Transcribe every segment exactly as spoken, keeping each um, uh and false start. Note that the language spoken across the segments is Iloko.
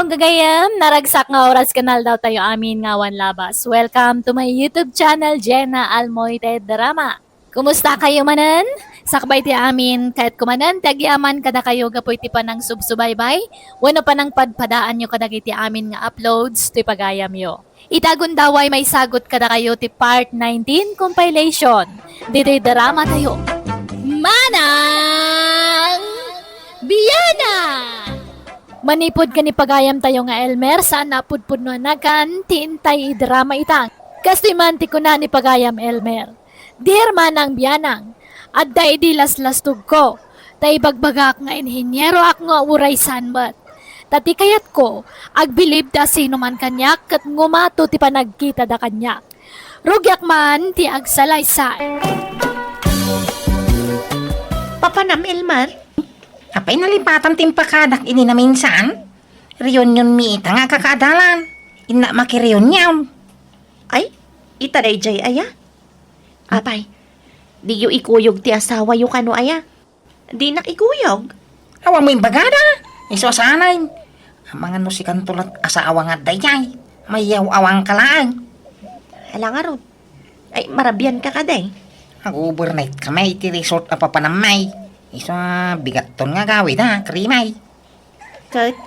Gagayem, naragsak nga oras ken aldawtayo amin nga awan labas. Welcome to my YouTube channel, Jenna Almoite Drama. Kumusta kayo manen? Sakbay ti amin, kayatko manen ti agyaman kadakayo gapu iti panangsubsubaybay wenno panangpadpadaanyo kadagiti amin nga uploads toy pagayamyo. Ita gundaway maisagut kadakayo ti part nineteen compilation ditoy drama tayo. Manang Biana! Manipud ken ni pagayam tayo nga Elmer, saan a pudpudno a nagan ti intay idrama ita. Kastoy man ti kuna ni pagayam Elmer, "Dear Manang Bianang, adda idi laslastugko, ta ibagbagak nga inhinieroak nga uray saan met. Ta ti kayatko, agbilib ti asino man kaniak ket ngumato ti panagkitada kaniak. Rugiak man ti agsalaysay." Papanam, Elmer? Apay nalipatan ti impakadak idi naminsan? Reunion mi ita nga kakaadalan. Innak makireunion. Ay, ita daydiay aya? Apay, diyo ikuyog ti asawayo kano aya? Dinak ikuyog. Awan mo imbagada. Isu a sanay. Amangan no sikanto lat asawa nga daydiay. Mayaw-awang ka laeng. Ala ngarud. Ay, marabian ka kadi. Ag-overnight kami iti resort a papanam mi. Isu a bigatton nga agawid, ha, krimay. Ket,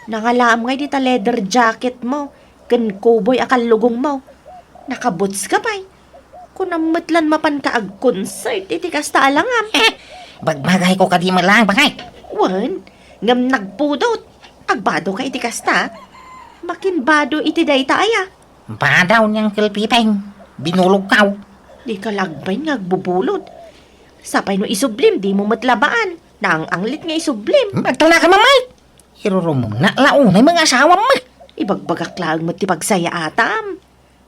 nangalaam ngay dita leather jacket mo, ken cowboy a kallugong mo. Nakaboots ka pay. Kunam met lan mapan ka ag-concert iti kasta a langam. Bagbagayko kadi met laeng, bakay? Wen, ngem nagpudot. Agbado ka iti kasta? Makinbado iti dayta aya? Badaw ni Uncle Pipeng. Binulogkaw. Di ka lagbain nga agbubulod. Sapay no isublim, di mo met labaan. Naang-anglit nga isublim. Agtalna ka, Mamay. Irurumongna la unay nga asawam. Ibagbagak laeng met ti pagsayaatam.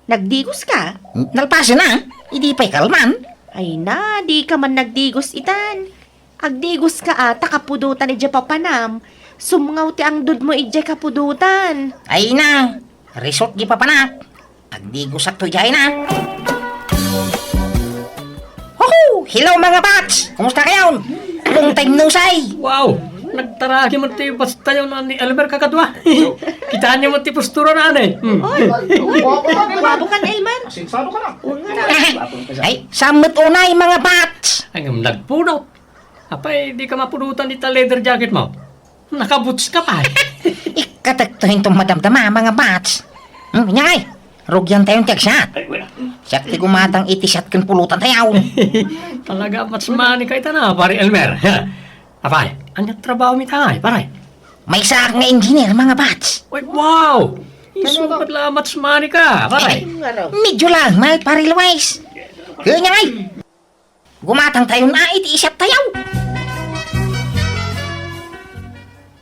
Nagdigos ka? Nalpasen a. Idi pay kalman. Ay na, di ka man nagdigos itan. Agdigos ka a, ta kapudotan idiay papanam. Sumngaw ti angdod mo idiay kapudotan. Ay na, resort di papanak. Agdigos a to idiay na. Huhu! Hello, mga bats! Kumusta kayo? Long time no see! Wow! Nagtaragi man ti batch tayo na ni Elmer kakadua. Kitaan niyo man ti postura na, ane? Hmm. Oy, oy, gwapo ka, Elmer. Asensado ka na. Ay, samot unay, mga bats! Ay, nagpudot. Apay, di ka mapudotan dita leather jacket mo? Nakaboots ka pay. Ikatekto hinto madamdama, mga bats. Hmm, inyay, rugian tayo ti agsat. Ay, wala. Siak ti gumatang iti sat ken pulutan tayo. Talaga, bats money ka ita na, pare Elmer. Apay, anya trabaho mi tay, pare? Maysaak nga engineer, mga bats. Ay, wow! Isu met la, bats money ka, pare. Ay, medyo lang, may pare Luis. Kanya ngay. Gumatang tayo na iti isat tayo.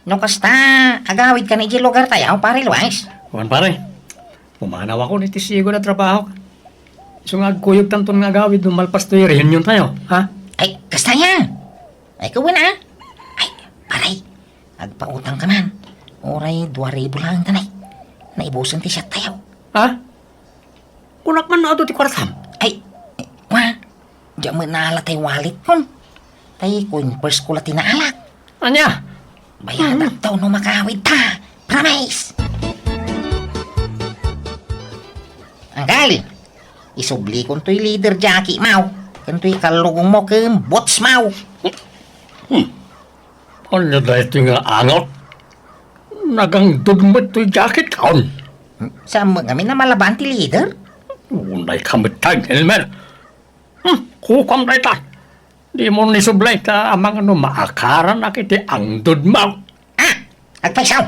No kasta, agawid ka na iti lugar tayo, pare Luis? Wan, pare. Pumanaw ako iti sigo na trabaho. Isu nga agkuyog tanton nga agawid no malpas toy reunion tayo, ha? Ay, kasta yan. Ay, kawin, ah. Ay, pare, agpautang ka man. Uray, dua ribu lang tanay. Naibusan ti siat tayo. Ha? Kunak man no adu ti kuartam? Ay, wa, diak met naala tay wallet kon. Tay kun purse ko la ti naalak. Ania? Bayadak taw no makawid ta. Promise! Anggal, isubli kon toy leather jacket mo. Ken toy kallugong mo ken boots mo. Hmm. Ania daytoy nga angot? Nagangdod met toy jacket kon. Saan mo kami namalabaan ti leather? Unay ka met tay, Elmer. Hmm, kukuam dayta. Di mo ni sublay ta amang no maakaranak iti angdod mo. Ah, agpaysaw.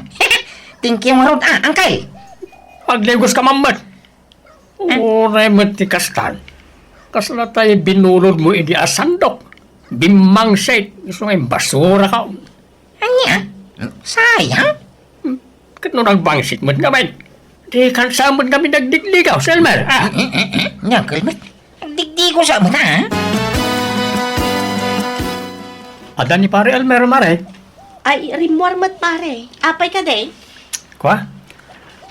Thank you ngarud, ah, uncle. Agdigos ka man met. Uray met ti kastan. Kasla tay binulod mo idi a sandok. Bimmangsit, isu nga imbasura ka. Ania? Sayang? Hmm, ket no nagbangsit met ngamin, di kansa met ngamin nagdigdigaw, Elmer, ah? Ania, Uncle met? Digdigaw sa met, ah? Adda ni Pare Elmer, mare? Ay, rimmuar met, pare. Apay kadi? Kua?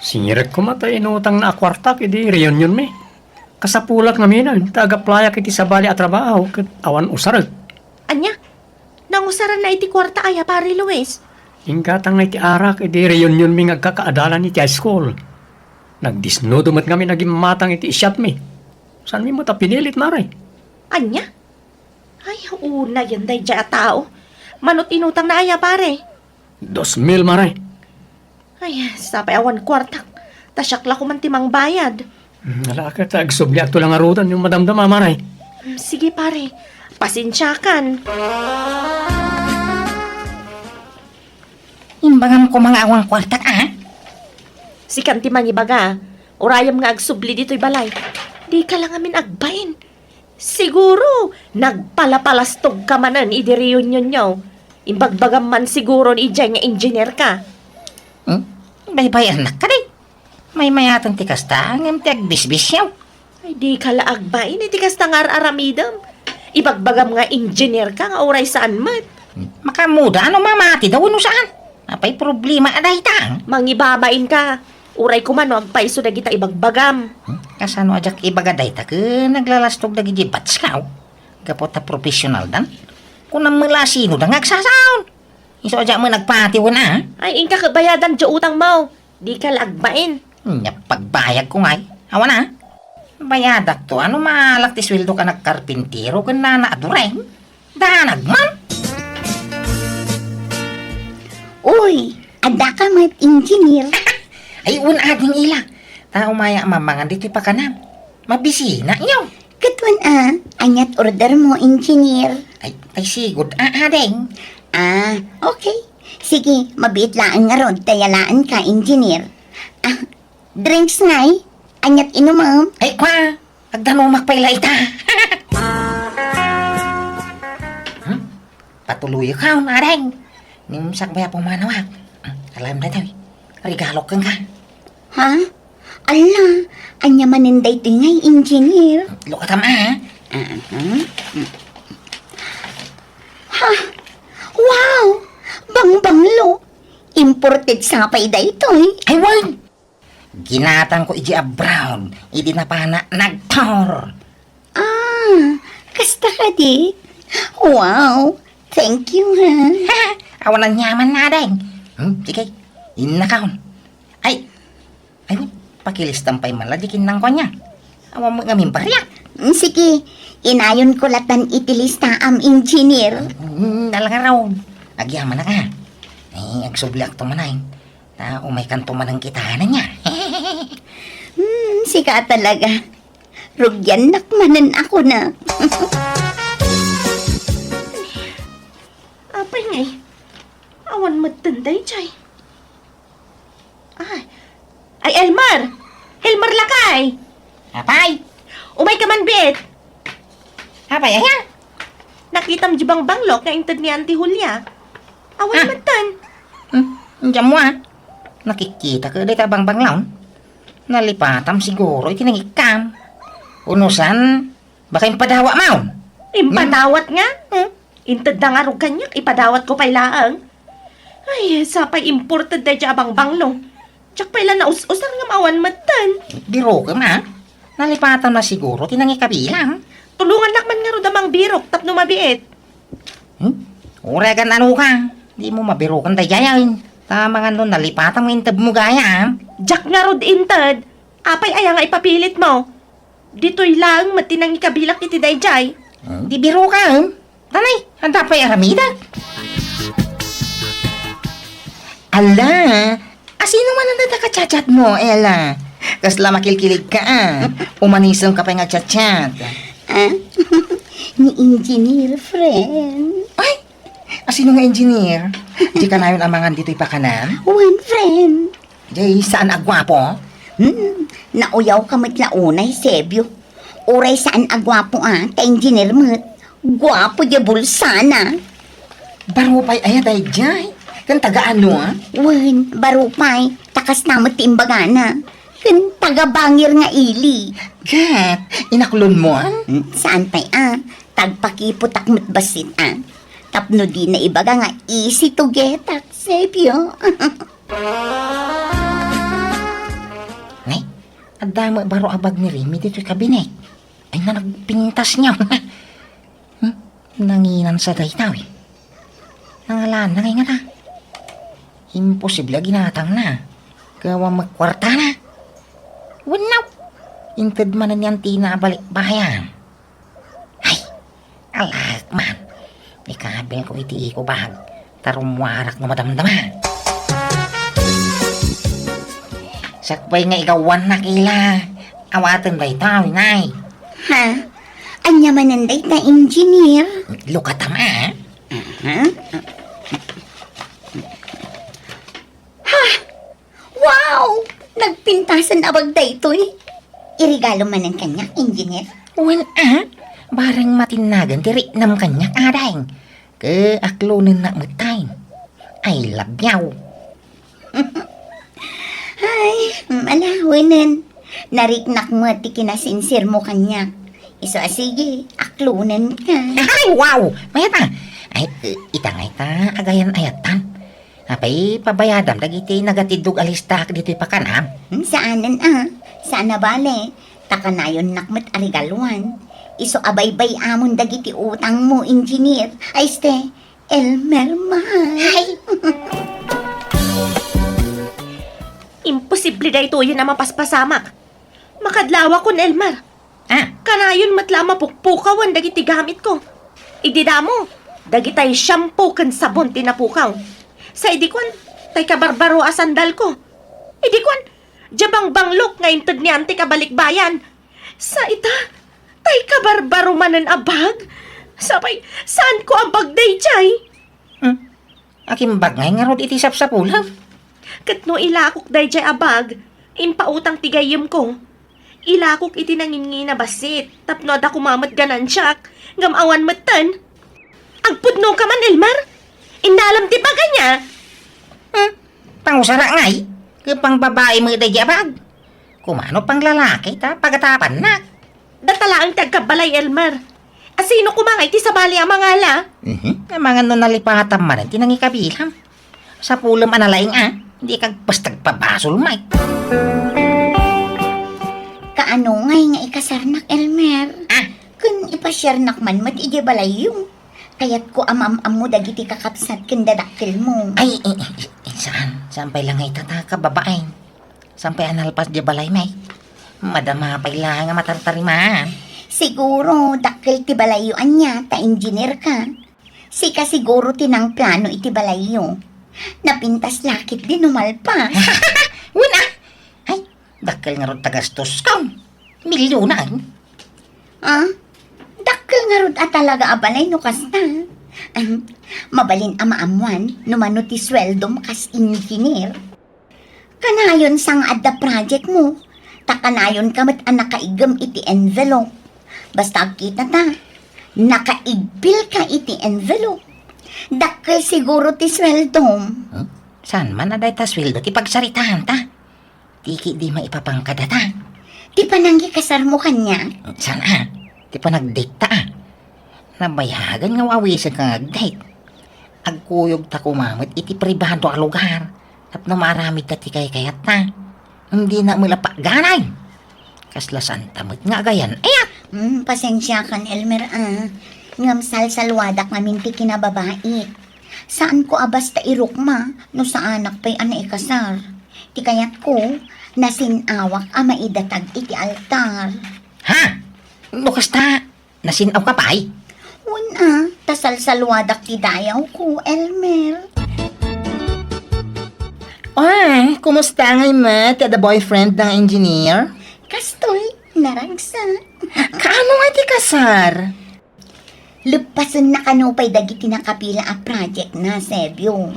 Singirek koma tay inutang na a kuartak idi reunion mi. Kasapulak ngamin ta agaplayak iti sabali a trabaho ket awan usarek. Ania? Nangusaranna iti kuarta aya, Pare Luis? Inggata nga iti arak idi reunionmi nga agkakaadalan iti high school. Nagdisnudo met ngamin a gimmatang iti shotmi. Saanmi met a pinilit, Mare. Ania? Ay, unayen daydiay a tao. Manut-inutangna aya, pare? Dos mil, Mare. Ay, sapay awan kuartak. Ta siak la koman ti mangbayad. Hmm, ala ket agsubliakto la ngaruden no madamdama, Mare. Hmm, sige, pare. Pasensiakan. Imbagam koma nga awan kuartak, a? Sikan ti mangibaga. Urayem nga agsubli ditoy balay. Dika la ngamin agbain. Siguro, nagpalapalastogka manen idi reunionyo. Imbagbagam man siguro idiay nga engineer ka. Hmm? Baybay-annak kadi. Maymayaten ti kasta, ngem ti agbisbisyo. Ay, dika la agbain iti kasta nga ar-aramidem. Ibagbagam nga engineer ka nga uray saan met. Makaammoda no mamati daw wenno saan. Apay problema a dayta? Mangibabain ka. Uray koma no agpayso dagita ibagbagam. Hmm? Kasano a diak ibaga dayta ken naglalastog dagiti batskaw? Gapu ta professional dan. Kunam met la sino da nga agsasaon. Isu a diak met nagpati wen a. Ay, inka ket bayadam diay utangmo. Dika la agbain. Nya pagbayadko ngay. Awan a. Bayadakto a no maalak ti sueldo ka nagkarpintero ken nana a dureng. Danag man. Uy, adda ka met engineer. Ay, wen ading ila. Ta umaya mamangan ditoy pakanam. Mabisina, inyo. Ket wen a, aniat order mo, engineer? Ay, tay sigud a, ading. Ah, okay. Sige, mabiit laeng ngarud ta yalaenka, engineer. Ah, drinks ngay? Aniat inumem? Ay, kwa, agdanumak pay la ita. Hmm? Patuloyakon, ading. Ngem sakbay a pumanawak. Alam daytoy. Regalok kenka. Ha? Ala, ania manen daytoy ngay, engineer? Lukatam a. Ah, ah. Ha? Wow! Bangbanglo! Imported sapay daytoy. Ay, wen! Ginatangko idiay abroad, idi napana nagtour. Ah, kasta kadi? Wow, thank you, ha. Awan aniaman, ading. Hmm, sige, innakon. Ay, ay, pakilistam pay man la di kinnangko ania. Awan met ngamin bariak. Mm, sige, inayonko latan iti listaam, engineer. Hmm, alangaron. Agyamanak a. Ay, agsubliakto manen. Ta umaykanto manen kita, ania. Hmm, sika talaga. Rugiannak manen a kuna. Apay ngay? Awan metten daydiay. Ay. Ay, Elmer! Elmer lakay! Apay? Umayka man, biit! Apay, aya? Nakitam di bangbanglo nga inted ni Auntie Julia. Awan metten. Hmm, diam mo, a. Nakikita ko dayta bangbanglo. Nalipatam siguro iti nangikkam. Unusan, baka impadawat mo. Impadawat nga? Hmm? Intedda ngarud kaniak, ipadawatko pay laeng. Ay, sapay imported daydiay a bangbanglo. Diak pay la naus-usar ngem awan metten. Birokem a. Nalipatam na siguro ti nangikabilam. Tulongannak man ngarud a mangbirok tapno mabiit. Hmm? Uray agan-ano ka. Dimo mabiroken daydiay. Ta mangan no nalipatam nga intedmo gayam. Diak ngarud inted. Apay aya nga ipapilitmo? Ditoy laeng met ti nangikabilak iti daydiay. Hmm, di birokem. Tanay, adda pay aramidek. Ala, asino man dayta ka-chat-chatmo, Ella? Kasla makilkiligka a. Umanisem ka pay nga chat-chat. Ah? Ni engineer, friend. Ay, asino nga engineer? Di kanayon a mangan ditoy pakanam? Wen, friend. Jay, saan a guapo? Hmm, nauyaw ka met la unay, Sebio. Uray saan a guapo a, ta engineer met. Guapo di bulsana. Baro pay aya daydiay? Ken taga-ano a? Wen, baro pay. Ta kasta met ti imbagana. Ken taga-Bangir nga ili. Ket, inaklonmo a? Hmm, saan pay a? Tagpakiputak met bassit a. Tapno dina ibaga nga easy to get ak, Sebio. Nay, adda met baro a bag ni Remy ditoy kabinet. Ay, na nagpintas niya. Hmm? Nanginan sa dayta, eh. Nangalaan na ngay ngata. Imposible a ginatangna. Ket awan met kuartana. Wenno, inted manen ni Antina a balikbayan. Ay, alaek man. Ikabilko iti eco bag, ta rummuarak no madamdama. Sakbay nga igawannak ila. Awaten dayta, winay. Ha? Ania manen dayta, engineer? Lukata ma. Aha. Ha? Wow! Nagpintasan a bag daytoy. Iregalo manen kaniak, engineer? Wen a, bareng matinnagen ti riknam kaniak, ading. Ket aklonennak met tay. I love you. Ay, malawenen. Nariknak met ti kinasinsirmo kaniak. Isu a sige, aklonenka. Ay, wow! Mayat a. Ay, eh, ita ngay ta, agayan ayatan. Apay, pabayadam dagiti nagatiddog a listaak ditoy pakanam? Hmm, saanen a. Saan a bale. Ta kanayonnak met a regaluan. Isu a baybay-amon dagiti utangmo, engineer. Ay, este, Elmer, mahal. Ay. Imposible daytoyen a mapaspasamak. Makadlawakon, Elmer. Ah? Kanayon met la a mapukpukawen dagiti gamitko. Idi damo, dagitay shampoo ken sabon ti napukaw. Sa idi kuan, tay kabarbaro a sandalko. Idi kuan, dia bangbanglok nga inted ni Antik a balikbayan. Sa ita, tay kabarbaro manen a bag. Sapay, saanko a bag daydiay? Hmm? Akimbag ngay ngarud iti sapsapulem. Ket no ilakok daydiay a bag, impautang ti gayyemko. Ilakok iti nanginnginabassit tapno adda koma met ganansiak, ngem awan metten. Agpudnoka man, Elmer? Innalam ti bag ania? Hmm? Pangusarak ngay? Ket pangbabai met daydiay a bag? Kumano panglalaki ta pagatapannak? Data laeng ti agkabbalay, Elmer. Asino koma ngay ti sabali a mangala? Mhm. Amangan no nalipatam manen ti nangikabilam. Sapulem a nalaing a, di kagpastag pabasol, Mike. Kaano ngay nga ikasarnak, Elmer? Ah? Ken ipasiarnak man met idiay balayyo. Kayatko a maam-ammo dagiti kakabsat ken dadakkelmo. Ay, i-, i-, i-, saan? Saan pay la nga ita ta, kababain? Saan pay a nalpas diay balay, Mike? Madama pay la nga matartarimaan. Siguro, dakkel ti balayyo ania, ta engineer ka. Sika siguro ti nangplano iti balayyo. Napintas la ketdi no malpas. Wen a! Ay, dakkel ngarud ta gastoskon. Milyonan. Ah? Dakkel ngarud a talaga a balay no kasta. Ahem, mabalin a maammoan no mano ti sueldom kas engineer. Kanayon sa nga adda projectmo, ta kanayonka met a nakaiggem iti envelope. Basta agkita ta, nakaigpilka iti envelope. Dakkel siguro ti sueldom. Hmm? Saan man a dayta sueldo ti pagsaritaanta? Ti ketdi maipapan kadata? Ti panangikasarmo kaniak? Saan a? Ti panagdate ta a? Nabayagan nga awisenka nga agdate. Agkuyogta koma met iti pribado a lugar tapno maaramidta ti kaykayatta. Dina met la pagganay. Kasla saanta met nga agayan-ayat. Hmm, pasensiakan, Elmer, a. Ngem salsaluadak ngamin ti kinababaik. Saanko a basta irukma no saanak pay a naikasar. Ti kayatko, nasin-awak a maidatag iti altar. Ha? No kasta, nasin-awka pay? Wen a, ta salsaluadak ti dayawko, Elmer. Ay, kumusta ngay met ti adda boyfriend nga engineer? Kastoy, naragsak. Kaano nga ti kasar? Leppasenna kano pay dagiti nakapila a projectna, Sebio.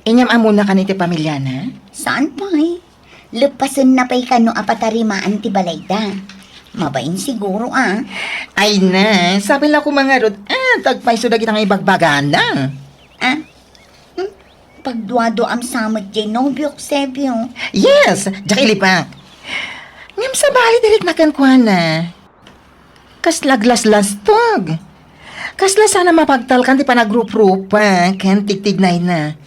Inyam ammona kano iti pamiliana? Saan pay? Leppasenna pay kano a patarimaan ti balayda. Mabain siguro a. Ay na, sabi la koma ngarud, ah, ta agpayso dagita nga ibagbagana. Ah? Hmm? Pagduaduam sa met jay nobiok, Sebio. Yes, diak ilibak. Ngem sabali ti rikna kenkuana. Kasla aglaslastog. Kasla sana mapagtalkan ti panagruprupa ken tigtignayna.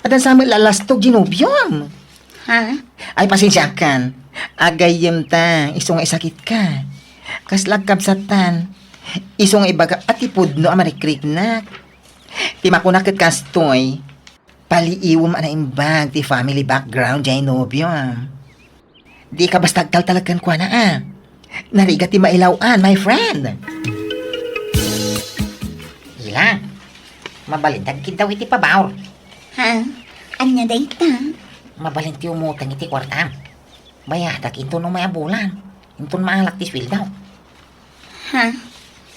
Adda sa met lalastog ti nobiom. Ha? Ay, pasensiakan. Agayyemta, isu nga isakitka. Kasla agkabsattan. Isu nga ibagak a ti pudno a marikriknak. Ti makuna ket kastoy, Paliiwem a naimbag ti family background diay nobio, a. Dika basta agtaltalek kenkuana, a. Narigat ti mailaw-an, my friend. Ila, mabalin dagkiddaw iti pabaor. Ha? Ania dayta? Mabalin ti umutang iti kuartam. Bayadak inton umay a bulan, inton maalak ti sueldo. Ha?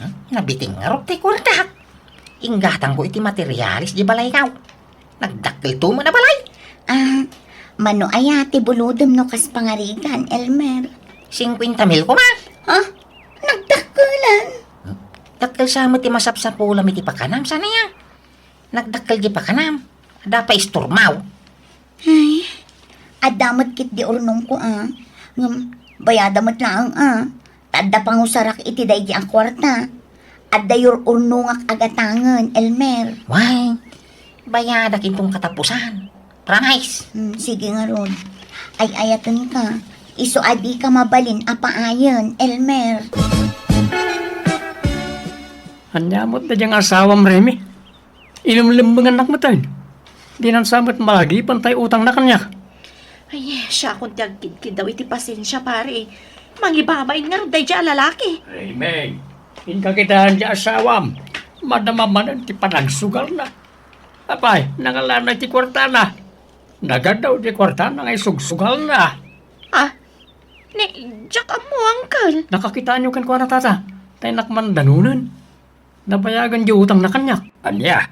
Hmm? Nabitin ngarud ti kuartak. Inggatangko iti materialis di balaykaw. Nagdakkelto man a balay. Ah, mano aya ti bulodem no kas pangarigan, Elmer? Singkuenta mil koma. Ha? Nagdakkelan? Hmm? Dakkel sa met ti masapsapulam iti pakanam, saan aya? Nagdakkel di pakanam. Adda pay istormaw. Ay, adda met ketdi urnongko, a. Ngem, bayada met laeng, a. Ta adda pangusarak iti daydi a kuarta. Adda yur-urnongak a gatangen, Elmer. Way, bayadak inton katapusan. Promise. Hmm, sige ngarud. Ay-ayatenka. Isu a dika mabalin a paayen, Elmer. Ania met daydiay nga asawam, Remy? Inumlemmengannak met, ay. Dinan sa met malagipen tay utangna kaniak. Ay, siakon ti agkidkiddaw iti pasensia, pare. Mangibabain ngarud daydiay a lalaki. Remy, inka kitaen ti asawam. Madama manen ti panagsugalna. Apay, nangalanay ti kuartana. Nagadaw ti kuartana nga isugsugalna. Ah, ni, diak ammo, uncle. Nakakitaenyo kenkuana, tata. Tay innak man danonen. Nabayagan di utangna kaniak. Ania?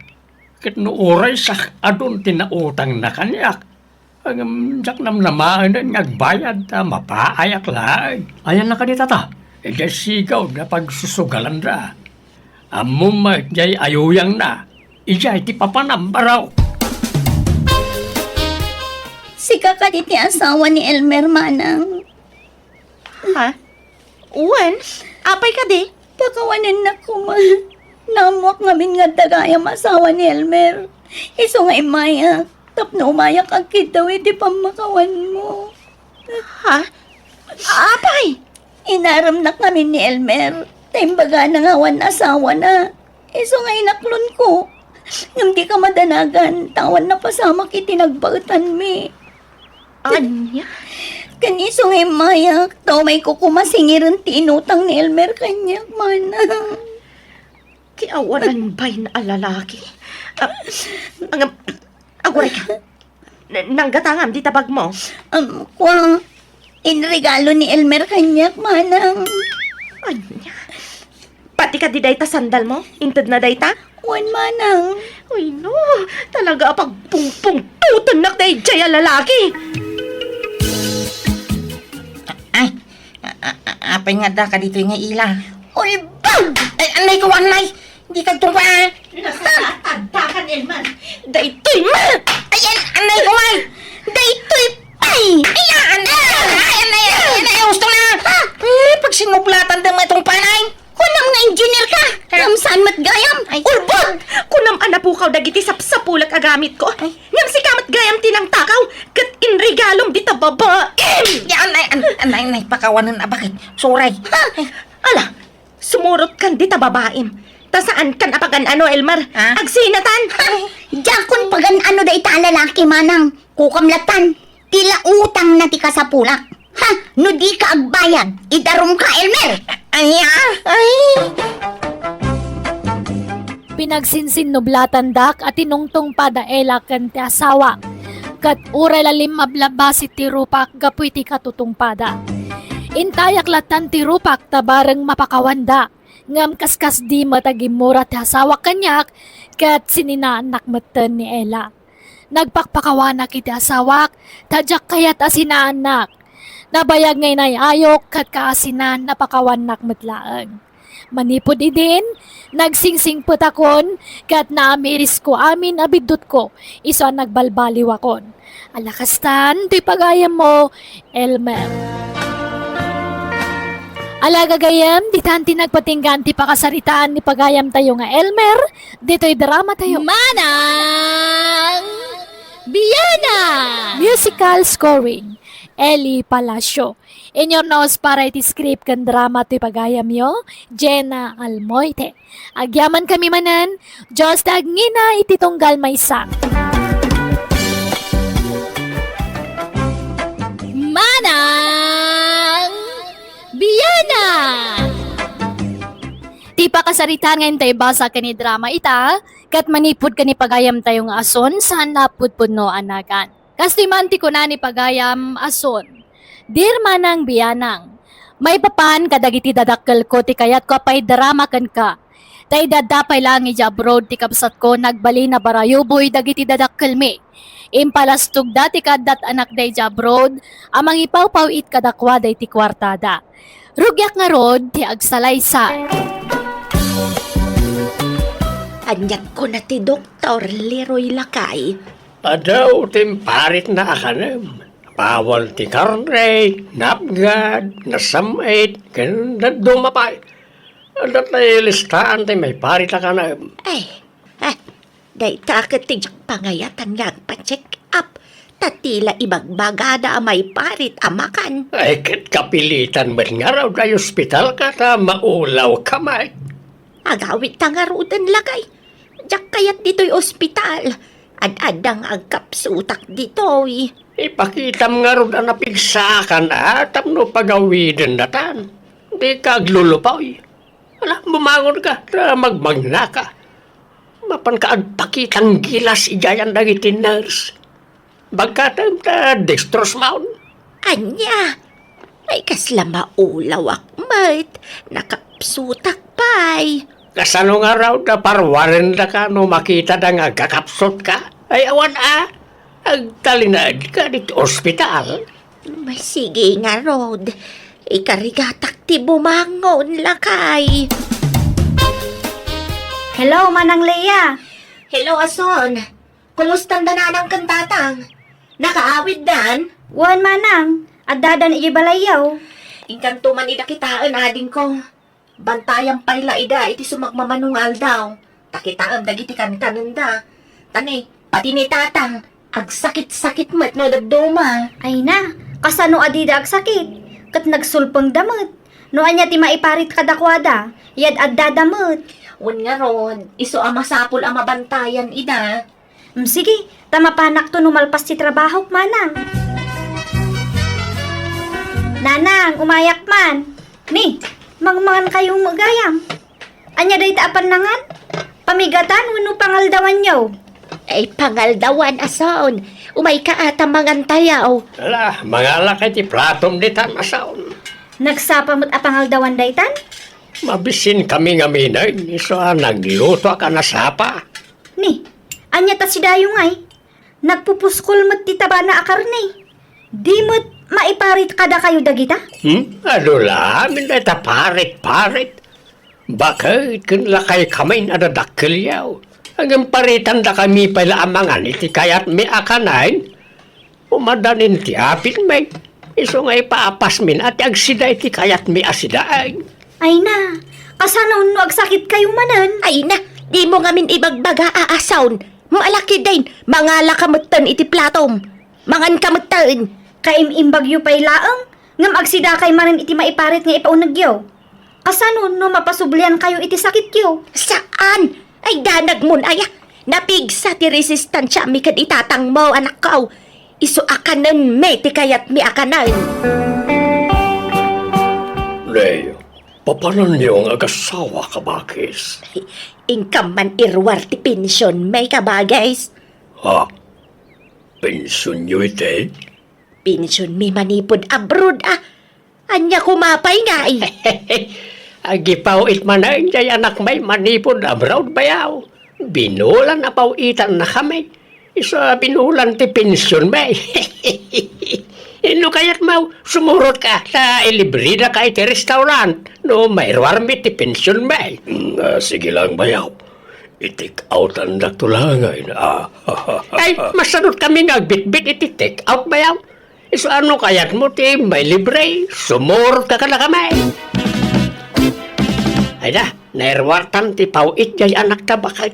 Ket no uray siak adun ti nautangna kaniak, ngem diak namnamaen nga agbayad ta mapaayak laeng. Ayanna kadi, tata? Idiay sigaw nga pagsusugalanda. Ammom met diay ayuyangna, idiay ti papanam, baro. Sika kadi ti asawa ni Elmer, manang? Ha? Wen, apay kadi? Pakawanennak koma. Naammoak ngamin nga adda gayam asawa ni Elmer. Isu nga immayak, tapno umayak agkiddaw iti pammakawanmo. Ha? Apay? Inaremnak ngamin ni Elmer, ta imbagana nga awan asawana. Isu nga inaklonko. Ngem dika madanagan, ta awan napasamak iti nagbaetanmi. Ania? Ken isu nga immayak, ta umayko koma singiren ti inutang ni Elmer kaniak, manang. Ti awanan bain a lalaki? Ah, ang, aguray ka. N-, nanggatangam dita bagmo? Um, kua, inregalo ni Elmer kaniak, manang. Ania? Pati kadi dayta sandalmo? Intedna dayta? Wen, manang. Ay, no. Talaga a pagpungpungtutennak daydiay a lalaki. Ay, a-, a-, a-, apay nga adda kaditoy nga ila? Ulbod! Ay, anay ko, anay! Dika agtungpa, a! Nasaan adda kan Elmer? Daytoy man! Ay, an-, anay ko, ay! Daytoy pay! Ay, anay! Ay, anay! Ay, anay! Gusto na! Ay, pagsinublatanda met itong panay! Kunam nga engineer ka! Ay. Ngem saan met gayam? Ay. Ulbod! Kunam a napukaw dagiti sapsapulek a gamitko. Ay. Ngem sika met gayam ti nangtakaw ket inregalom dita babaem! Ay, anay, an-, anay, anay, pakawanen a bakit? Suray. Ha? Ay. Ala, sumurotkan dita babaem. Ta saankan a pagan-ano, Elmer? Ha? Agsinatan! Ay. Diakon pagan-ano dayta a lalaki, manang. Kukam latan. Ti la utangna ti kasapulak. Ha? No dika agbayad, idarumka, Elmer! Ania? Ay! Pinagsinsinnublatandak a tinungtungpada Ella ken ti asawa, ket uray la limmablabbasi ti rupak gapu iti katutungpada. Intayak latan ti rupak ta bareng mapakawanda, ngem kaskasdi met a gimmura ti asawak kaniak, ket sininaannak metten ni Ella. Nagpakpakawanak iti asawak, ta diak kayat a sinaannak. Nabayag nga inay-ayok ket kaasinan napakawannak met laeng. Manipud idin, nagsingsingpetakon ket naamirisko amin a biddutko isu a nagbalbaliwakon. Ala kastan, ti pagayammo, Elmer. Ala gagayem, ditan ti nagpatinggaan ti pakasaritaan ni pagayamtayo nga Elmer, ditoy dramatayo. Manang Biana! Musical scoring, Eli Palacio. Inurnos para iti script ken drama ti pagayamyo, Jenna Almoite. Agyamankami manen, Dios ti agngina iti tunggal maysa. Ipakasaritaan nga intay basa ken idrama ita, ket manipud ken ni pagayamtayo nga Ason, saan a pudpudno a nagan. Kastoy man ti kuna ni pagayam Ason, "Dear Manang Bianang, maipapan kadagiti dadakkelko ti kayatko a paidrama kenka. Ta idi adda pay laeng idiay abroad ti kabsatko, nagbalin a barayuboy dagiti dadakkelmi. Impalastogda ti kaaddat anakda idiay abroad a mangipawpaw-it kadakuada iti kuartada. Rugiak ngarud ti agsalaysay." Aniat kuna ti doktor, Leroy, lakay? Adu ti imparitna a kanem. Bawal ti karne, napgad, nasam-it, ken dadduma pay. Adda ti listaan ti maiparit a kanem. Ay, ah, dayta ket ti diak pangayatan nga agpa-check up. Ta ti la ibagbagada a maiparit a makan. Ay, ket kapilitan met ngarud a ospitalka ta maulawka met. Agawidta ngaruden, lakay. Diak kayat ditoy ospital. Ad-adda nga agkapsutak ditoy. Ipakitam ngarud a napigsaakan a tapno pagawidendatan. Dika aglulupoy. Ala, bumangonka, ta magmagnaka. Mapanka agpakitang gilas idiayan dagiti nurse. Bagkatem ta dextrose maon. Ania? Ay, kasla maulawak met. Nakapsutak pay. Kasano ngarud a parwarendaka no makitada nga agkakapsutka? Ay, awan a. Agtalinaedka ditoy ospital. May sige ngarud. Ikarigatak ti bumangon, lakay. Hello, Manang Lea. Hello, Ason. Kumusta da nanang ken tatang? Nakaawiddan? Wen, manang. Addadan idiay balayyo. Inkanto man ida kitaen, adingko. Bantayan pay la ida iti sumagmamano nga aldaw. Ta kitaem dagiti kankanenda. Ta ne, pati ni tatang, agsakit-sakit met no dadduma. Ay na, kasano a dida agsakit? Ket nagsulpengda met. No ania ti maiparit kadakuada, ad-addada met. Wen ngarud, isu a masapul a mabantayan ida. Mm, sige, ta mapanakto no malpas ti trabahok, manang. Nanang, umayak man. Ni, mangmangan kayo met gayam. Ania dayta a pannangan? Pamigatan wenno pangaldawanyo? Ay, pangaldawan, Ason. Umayka a ta mangantayo. Ala, mangalaka iti platom ditan, Ason. Nagsapa met a pangaldawan daytan? Mabisinkami ngamin, isu a naglutoak a nasapa. Ni, ania ta sidayo ngay? Nagpupuskol met ti tabana a karne. Di met maiparit kadakayo dagita? Hmm? Adu la amin dayta parit-parit. Baket ken lakaykamin a dadakkelyo. Ngem paritandakami pay la a mangan iti kayatmi a kanen. Umadanin ti apitmi. Isu nga ipaapasmin a ti agsida iti kayatmi a sidaen. Ay na, kasano no agsakitkayo manen? Ay na, dimo ngamin ibagbaga a Ason. Malakiden, mangalaka metten iti platom. Manganka metten. Kaim-imbagyo pay laeng, ngem agsidakay manen iti maiparit nga ipaunegyo. Kasano no mapasubliankayo iti sakityo? Saan! Ay, danagmon aya! Napigsa ti resistansiami ken itatangmo, anakko. Isu a kanenmi ti kayatmi a kanen. Nay, papananyo nga agasawa, kabakis? Inkam man iruar ti pensionmi, kabakis. Ha? Pensionyo iti? Pensionmi manipud abroad, a. Ania koma pay ngay? Agipaw-it manen jay anakmi manipud abroad, bayaw. Binulan a paw-itannakami. Isu a binulan ti pensionmi. No kayatmo, sumurotka ta ilibredaka iti restaurant no mairuarmi ti pensionmi. Mm, ah, sige lang, bayaw. I-take outandakto laengen, a. Ay, masanutkami nga agbitbit iti take out, bayaw. Isu a no kayatmo ti mailibre, sumurotka kadakami. Ay da, nairuartan ti paw-it jay anakta, baket.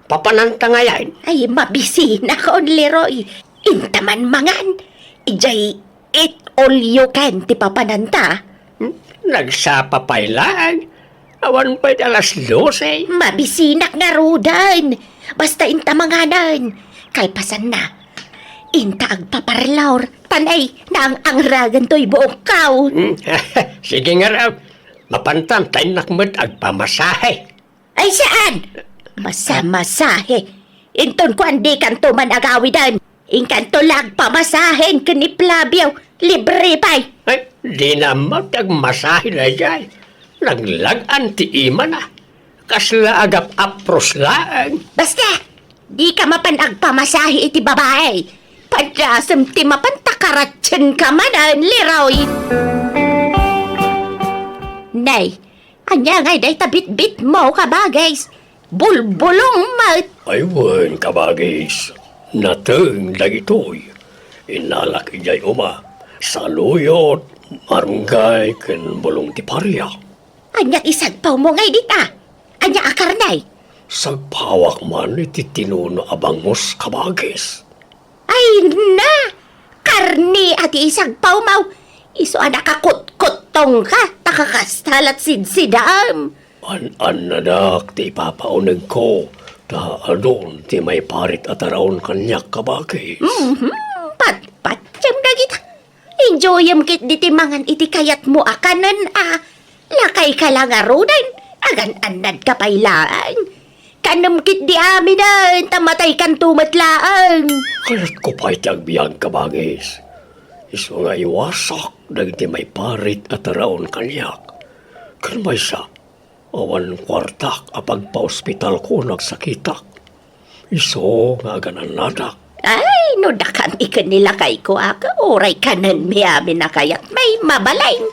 Papananta ngayen? Ay, mabisinak, Leroy. Inta man mangan. Ijay eat all you can ti papananta. Hmm? Nagsapa pay laeng. Awan pay ti alas dose. Mabisinak ngaruden. Basta inta manganen. Kalpasanna, inta agpaparlor. Ta nay, naang-angragan toy buokko. Hmm? Sige ngarud. Mapantan ta innak met agpamasahe. Ay, saan? Masamasahe. Inton kuan, dikanto man agawiden. Inkanto la agpamasahen ken ni Flavio. Libre pay. Ay, dina met agmasahe daydiay. Naglag-an ti imana. Kasla agap-apros laeng. Basta, dika mapan agpamasahe iti babae. Padasem ti mapan ta karatsienka manen, Leroy. Nay, ania ngay dayta bitbitmo, kabagis? Bulbulong met. Ay wen, kabagis. Nateng dagitoy. Innalak idiay uma. Saluyot, marunggay, ken bulong ti paria. Ania ti sagpawmo ngay dita? Ania a karne? Sagpawak man iti tinuno a bangus, kabagis. Ay na! Karne a ti isagpawmo! Isu a nakakutkuttongka, ta kakasta la't sidsidam. An-annadak ti ipapaunegko, ta adun ti maiparit a taraon kaniak, kabagis. Mhm, patpatiem dagita. Enjoyem ketdi ti mangan iti kayatmo a kanen a. Lakayka la ngaruden, agan-annadka pay laeng. Kanem ketdi aminen, ta mataykanto met laeng. Kayatko pay ti agbiag, kabagis. Isu nga iwasak dagiti maiparit a taraon kaniak. Ken maysa, awan kuartak a pagpaospitalko no agsakitak. Isu nga agan-annadak. Ay, no dakami ken ni lakayko, a, uray kanenmi amin a kayatmi, mabalin.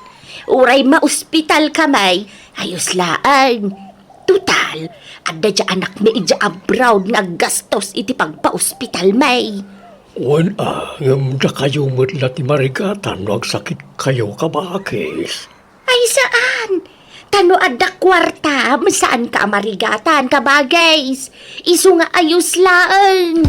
Uray maospitalkami, ayos laeng. Total, adda diay anakmi idiay abroad nga aggastos iti pagpaospitalmi. Wen a, ngem dakayo met la ti marigatan no agsakitkayo, kabagis. Ay, saan. Ta no adda kuartam, saanka a marigatan, kabagis. Isu nga ayos laeng.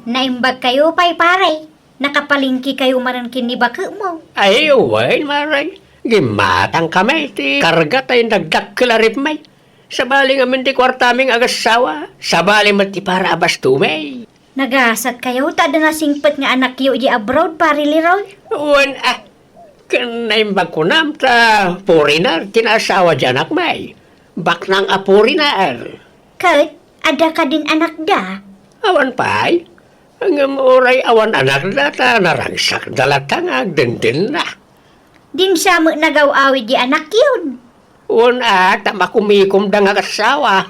Naimbagkayo pay, pare. Nakapalengkekayo manen ken ni baketmo. Ay, wen, mare. Gimmatangkami ti karga ta indakdakkel a ref mi. Sabali ngamin ti kuartami nga agassawa. Sabali met ti para a bastomi. Nagasatkayo ta adda nasingpet nga anakyo idiay abroad, Pare Leroy? Wen a, ken naimbag kunam ta foreigner ti naasawa di anakmi. Baknang a foreigner. Ket adda kadin anakda? Awan pay. Ngem uray awan anakda ta narangsakda latta nga agdendenna. Dinsa met nagaw-awid di anakyon? Wen a, ta makumikomda nga agassawa.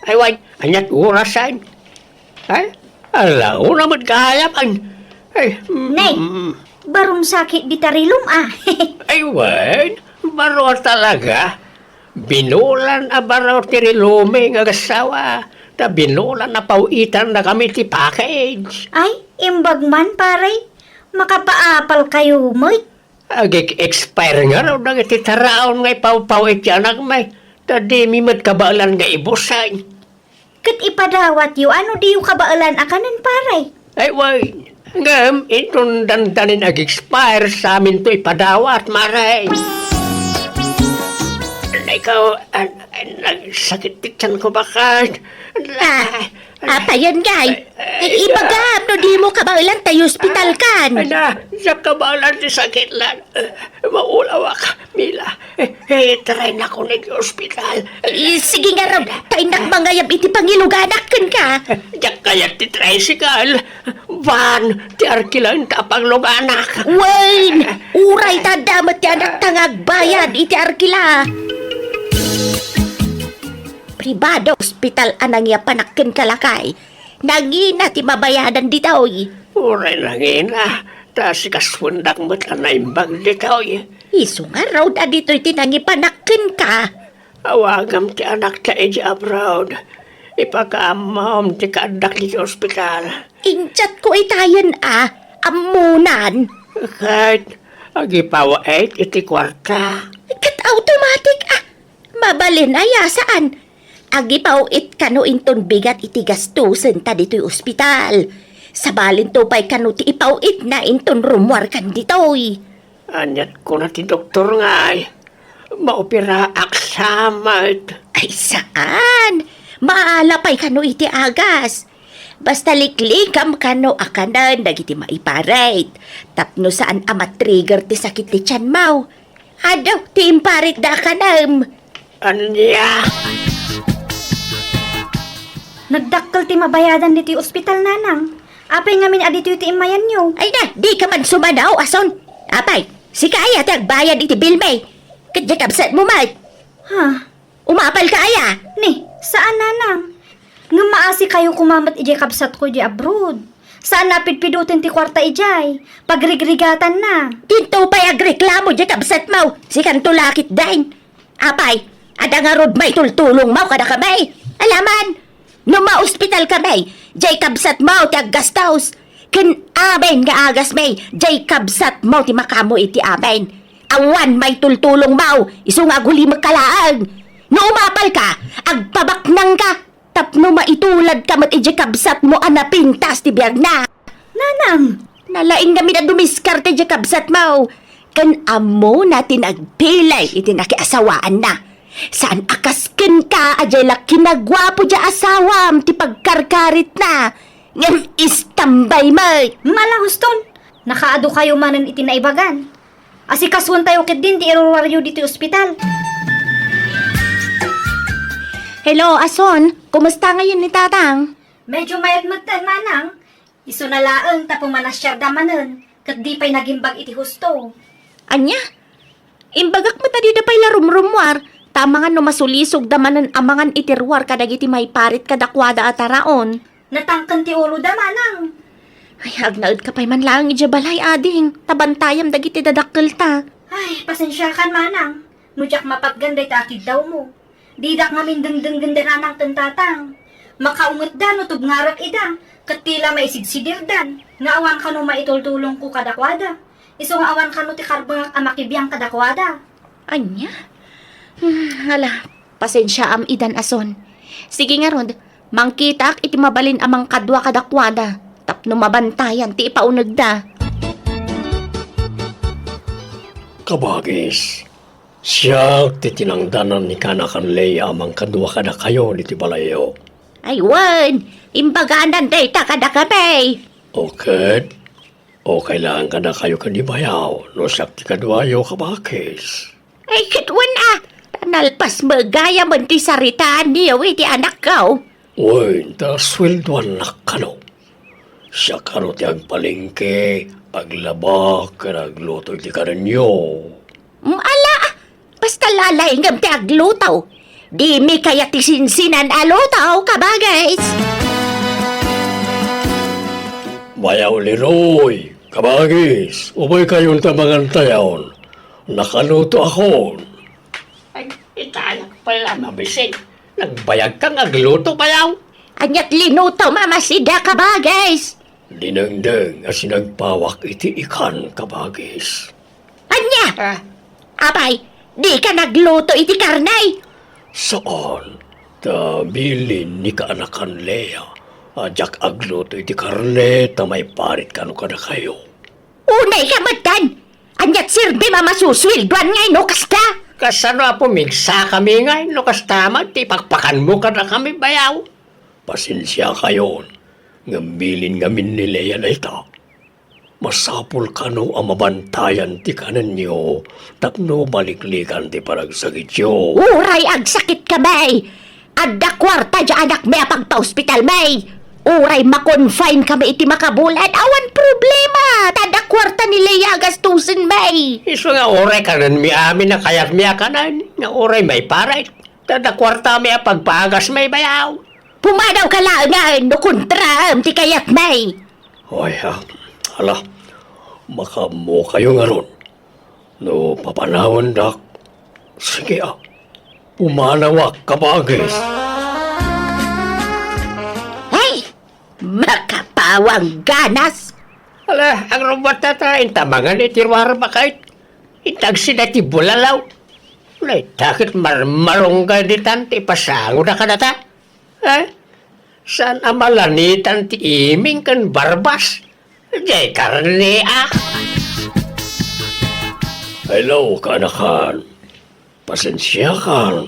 Ay, wen, aniat orasen? Ay, ala, una met gayam. Ay, mm, Nay, mm. Baron sakit dita rilum, a. Ay, wen, baro a talaga. Binulan a baro ti rilumi nga agassawa. Ta binulan a paw-itannakami ti package. Ay, imbag man, pare. Makapaapalkayo met. Agik-expire ngarud dagiti taraon nga ipawpaw-it ti anakmi, ta dimi met kabaelan nga ibusen. Ket ipadawatyo a no diyo kabaelan a kanen, pare? Ay, wen. Ngem, inton dandanin ag-expire, saminto ipadawat, mare. Ikaw, an-, an-, nagsakit ti tiyanko baket. Ah, Apayen, ngay? Ay, ay, ibagam no dimo kabaelan ta iospitalkan. Ay na, diak kabaelan ti sakitlan. Maulawak, Mila. Eh, eh, taraynakon iti ospital. Eh, sige ngarud, ta innak mangayab iti pangiluganak kenka. Diak kayat ti tricycle. Van ti arkilaenta a pangluganak. Wen, uray ta adda met ti anakta nga agbayad iti arkila. Pribado ospital a nangiapanak kenka, lakay. Nangina ti mabayadan ditoy. Uray nangina, ta sikasuendak met a naimbag ditoy. Isu ngarud a ditoy ti nangipanak kenka. Awagam ti anakta idiay abroad. Ipakaammom ti kaaddak idiay ospital. Injatko itayen a, ammonan. Ket agipaw-it iti kuarta. Ket automatic a. Mabalin aya, saan? Agipaw-it kano inton bigat iti gastusen ta ditoy ospital. Sabalinto pay kano ti ipaw-itna inton rummuarkan ditoy. Aniat kuna ti doktor ngay? Maoperaak sa met. Ay, saan? Maala pay kano iti agas. Basta liklikam kano a kanen dagiti maiparit, tapno saan a ma-trigger ti sakit ti tianmo. Adu ti imparitda a kanem. Ania? Nagdakkel ti mabayadan ditoy ospital, Nanang. Apay ngamin a ditoy ti immayanyo? Ay na, dika man sumanaw, Ason. Apay, sika aya ti agbayad iti bilmi. Ket diay kabsatmo met. Ha? Umapalka aya? Ni, saan, Nanang. Ngem maasikayo koma met idiay kabsatko idiay abroad. Saan a pidpidoten ti kuarta idiay. Pagrigrigatanna. Dinto pay agreklamo diay kabsatmo. Sikanto la ketdin. Apay, adda ngarud maitultulongmo kadakami? Alaman, no maospitalkami, diay kabsatmo ti aggastos. Ken amin nga agasmi, diay kabsatmo ti makaammo iti amin. Awan maitultulongmo, isu nga agulimekka laeng. No umapalka, agpabaknangka, tapno maituladka met idiay kabsatmo a napintas ti biagna. Nanang! Nalaing ngamin a dumiskarte diay kabsatmo. Ken ammona ti nagpilay iti nakiasawaanna. Saan a kas kenka a diay la kinaguapo diay asawam ti pagkarkaritna. Ngem istambay met. Mala huston, nakaadu kayo manen iti naibagan. Asikasuentayo ketdin ti iruruaryo ditoy ospital. Hello, Ason. Kumusta ngayon ni Tatang? Medyo mayat metten, Manang. Isuna laeng ta pumanasiarda manen, ket di pay nagimbag iti husto. Ania? Imbagak met a dida pay la rumrummuar, ta amangan no masulisogda manen amangan iti ruar kadagiti maiparit kadakuada a taraon. Natangken ti uloda, Manang. Ay, agnaedka pay man laeng idiay balay, ading, ta bantayam dagiti dadakkelta. Ay, pasensiakan, Manang, no diak mapatgan dayta a kiddawmo. Didak ngamin dengdenggen da Nanang ken Tatang. Makaungetda no tubngarek ida, ket ti la maisigsidirdan, nga awan kano maitultulongko kadakuada. Isu nga awan kano ti karbengak a makibiang kadakuada. Ania? Hmm, ala, pasensiaam idan, Ason. Sige ngarud, mangkitaak iti mabalin a mangkadua kadakuada, tapno mabantayan ti ipaunegda. Kabagis, siak ti tinangdanan ni kaanakan Lea a mangkadua kadakayo ditoy balayyo. Ay wen, imbaganan dayta kadakami. O ket, okay laeng kadakayo ken ni bayaw no siak ti kaduayo, kabagis. Ay ket wen a, ta nalpas met gayam ti saritaanyo iti anakko. Wen, ta sueldoannak kano. Siak kano ti agpalengke, aglaba, ken agluto iti kanenyo. Mm, ala, basta lalaingem ti agluto. Dimi kayat ti sinsinan a luto, kabagis. Bayaw Leroy, kabagis, umaykayon ta mangantayon. Nakaluto akon. Ay, itayak pala, mabisin. Nagbayagka nga agluto, bayaw? Aniat linuto, Mama Sida, kabagis? Dinengdeng a sinagpawak iti ikan, kabagis. Ania? Ah. Apay, dika nagluto iti karne? Saan, ta bilin ni kaanakan Lea a diak agluto iti karne ta maiparit kano kadakayo. Unay ka metten! Aniat serbim a masusueldoan ngay no kasta? Kasano a pumigsakami ngay no kasta met ti ipakpakanmo kadakami, bayaw? Pasensiakayon, ngem bilin ngamin ni Lea dayta. Masapul kano a mabantayan ti kanenyo tapno maliklikan ti panagsakityo. Uray agsakitkami, adda kuarta diay anakmi a pagpaospitalmi. Uray ma-confine kami iti makabulan, awan problema, ta adda kuarta ni Lea a gastusenmi. Isu nga uray kanenmi amin a kayatmi a kanen, nga uray maiparit, ta adda kuartami a pagpaagasmi, bayaw. Pumanawka laengen no kontraem ti kayatmi. Ay, ah, ala, makaammokayo ngarud. No papanawandak, sige, ah, pumanawak, kabagis. Ay, makapawang ganas. Ala, agrumbuatta ta inta mangan iti ruar, baket. Inta agsida ti bulalaw. Dayta ket marmarunggan ditan ti ipasangoda kadata. Eh? Saan a malanitan ti iming ken barbas? Diay karne, ah. Hello, kaanakan. Pasensiakan.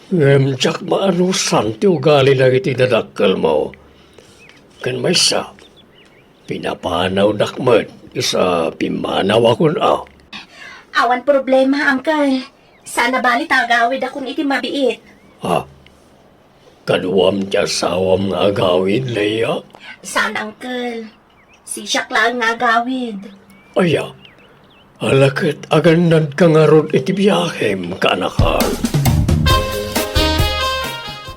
Ngem diak maanusan ti ugali dagiti dadakkelmo. Ken maysa, pinapanawdak met, isa pimmanawakon a. Awan problema, Uncle. Sana bali ta agawidakon iti mabiit. Ha? Kaduam ti asawam nga agawid, Leia? Saan, Uncle. Sisiak laeng nga agawid. Aya, ala ket agannadka ngarud iti biahem, kaanakan.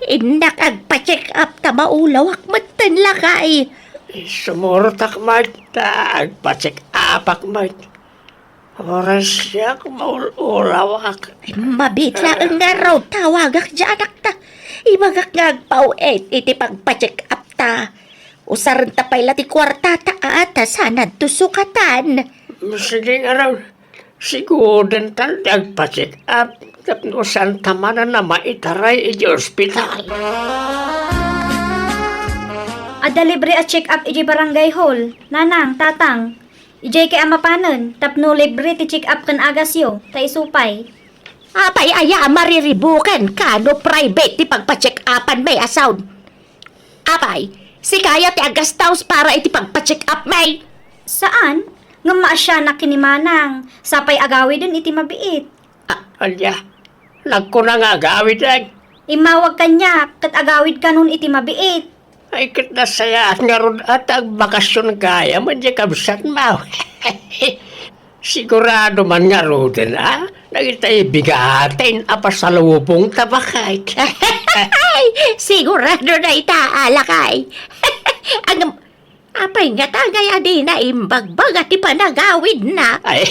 Innak agpa-check up ta maulawak metten, lakay. Sumurtak met ta agpa-check upak met. Oras siak maul-ulawak. Mabiit laeng ngarud tawagak diay anakta. Ibagak nga agpaw-et iti pagpa-check up ta. Usarenta pay la ti kuartata a ta sananto sukatan. Sige ngarud, sigudentan ti agpa-check up tapno saanta manen a maitaray iti ospital. Adda libre a check up iti barangay hall, nanang, tatang. Idiay kay a mapanen, tapno libre ti check-up ken agasyo, ta isu pay. Apay aya a mariribuken ka no private ti pagpa-check-upan mi a sound? Apay, sika aya ti aggastaus para iti pagpa-check-up mi? Saan? Ngem maasianak ken ni Manang, sapay agawiden iti mabiit. A-, ania? Nagkuna nga agawiden? Immawag kaniak, ket agawidkanon iti mabiit. Ay, ket nasayaat ngarud a ta agbakasyon gayam a diay kabsatmo. Sigurado man ngaruden a dagiti bigaten a pasalubongta, baket. Sigurado dayta, lakay. Ngem, apay ngata ngay a dina imbagbaga ti panagawidna? Ay,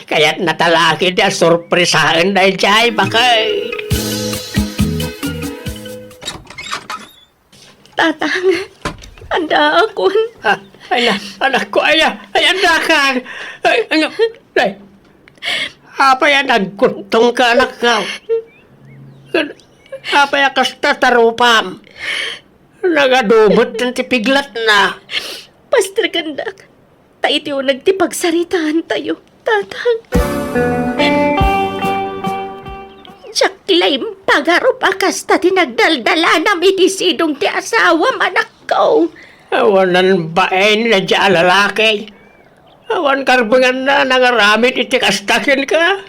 kayatna ta la ketdi a sorpresaen daydiay, baket. Tatang, addaakon. Ah, ay na, anakko, ay, ay, addakan. Ay, ano, ay. Apay a nagkuttongka, anakko? Apay a kasta ti rupam? Nagadu met ti piglatna. Paster, kendak. Ta iti uneg ti pagsaritaantayo, Tatang. Diak la impagarup a kasta ti nagdaldalanam iti sidong ti asawam, anakko. Awanan bain daydiay a lalaki. Awan karbenganna a nangaramid iti kasta kenka.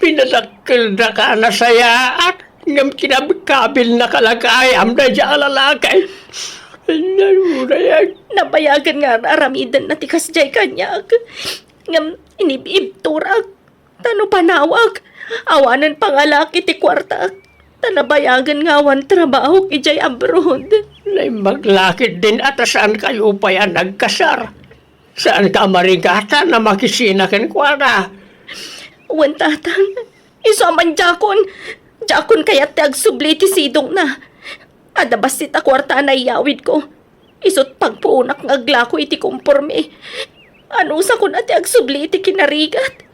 Pinadakkeldaka a nasayaat, ngem kinabkabilnaka la gayam daydiay a lalaki. Nabayagen nga ar-aramidenna ti kasdiay kaniak. Ngem inib-ibturak. Ta no panawak, awanen pangalak iti kuartak. Ta nabayagen nga awan trabahok idiay abroad. Naimbag la ketdin a ta saankayo pay a nagkasar. Saanka a marigatan a makisina kenkuana? Wen, Tatang. Isu a man diakon, diakon kayat ti agsubli iti sidongna. Adda bassit a kuarta a naiyawidko. Isut' pagpuonak nga aglako iti komporme. Anusakon a ti agsubli iti kinarigat.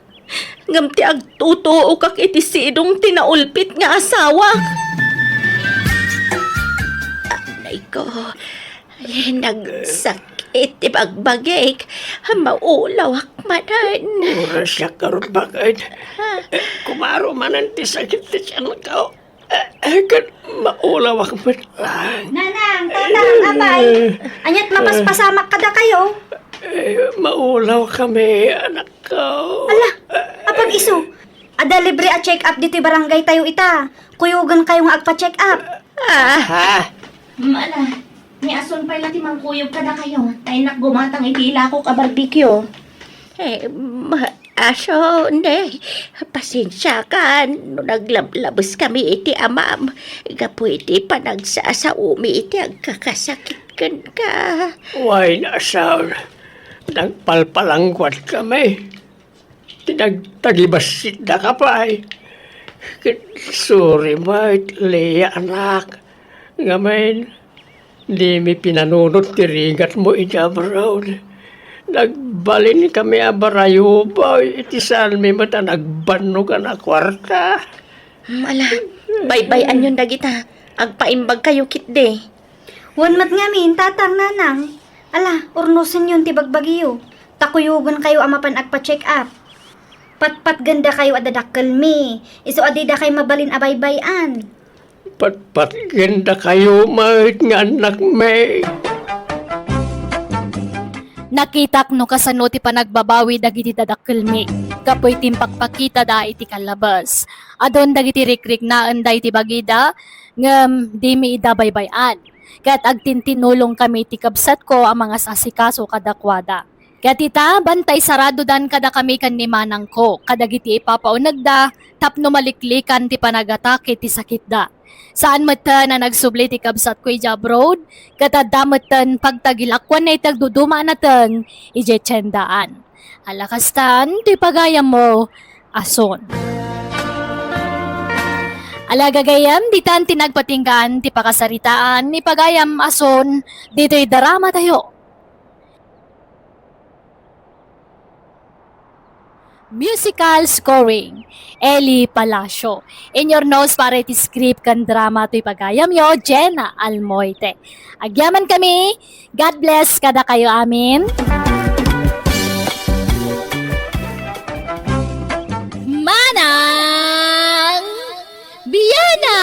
Ngem ti agtutuokak iti sidong ti naulpit nga asawak. Anay ko, nagsakit ti bagbagik. Maulawak manen. Urasyak ngarud, baket. Kumaro manen ti sakit ti tianko. Eh, eh, ket maulawak met laeng. Nanang, Tatang, apay? Ania't mapaspasamak kadakayo? Eh, maulawkami, anakko. Ala, apan isu, adda libre a check-up ditoy barangaytayo ita. Kuyogenkayo nga agpa-check-up. Ah. Ala, ni asun pay la ti mangkuyog kadakayo. Ta innak gumatang iti ilakok a barbecue. Eh, ma-, Aso, ne, pasensiakan no naglablabeskami iti amam gapu iti panagsasaomi iti agkakasakit kenka. Wen, Aso, nagpalpalangguatkami. Ti nagtagibassitdaka pay. Ket sorry met, Leia, anak. Ngamin, dimi pinanunot ti rigatmo iti abroad. Nagbalinkami a barayubaw iti saanmi met a nagbannogan a kuarta. Mm, ala, baybay-anyon dagita. Agpaimbagkayo ketdi. Wen met ngamin, Tatang, Nanang. Ala, urnosenyon ti bagbagiyo. Ta kuyogenkayo a mapan agpa-check-up. Patpatgendakayo a dadakkelmi. Isu a didakay mabalin a baybay-an. Patpatgendakayo met nga annakmi. Nakitak no kasano ti panagbabawi dagiti dadakkelmi gapu iti impakpakitada iti kallabes. Adun dagiti rikriknaenda iti bagida, ngem dimi ida baybay-an. Ket agtintinulongkami iti kabsatko a mangasasikaso kadakuada. Ket ita, bantay saradodan kadakami ken ni manangko, kadagiti ipapaunegda tapno maliklikan ti panagatake ti sakitda. Saan metten a nagsubli ti kabsatko idiay abroad, ket adda metten pagtagilakuanna iti agduduma a nateng idiay tiendaan. Ala kastan, ti pagayammo, Ason. Ala gagayyem, ditan ti nagpatinggaan ti pakasaritaan ni pagayam Ason ditoy drama tayo. Musical scoring, Eli Palacio. In your nose para iti script ken drama toy pagayamyo, Jenna Almoite. Agyamankami, God bless kadakayo amin. Manang Biana!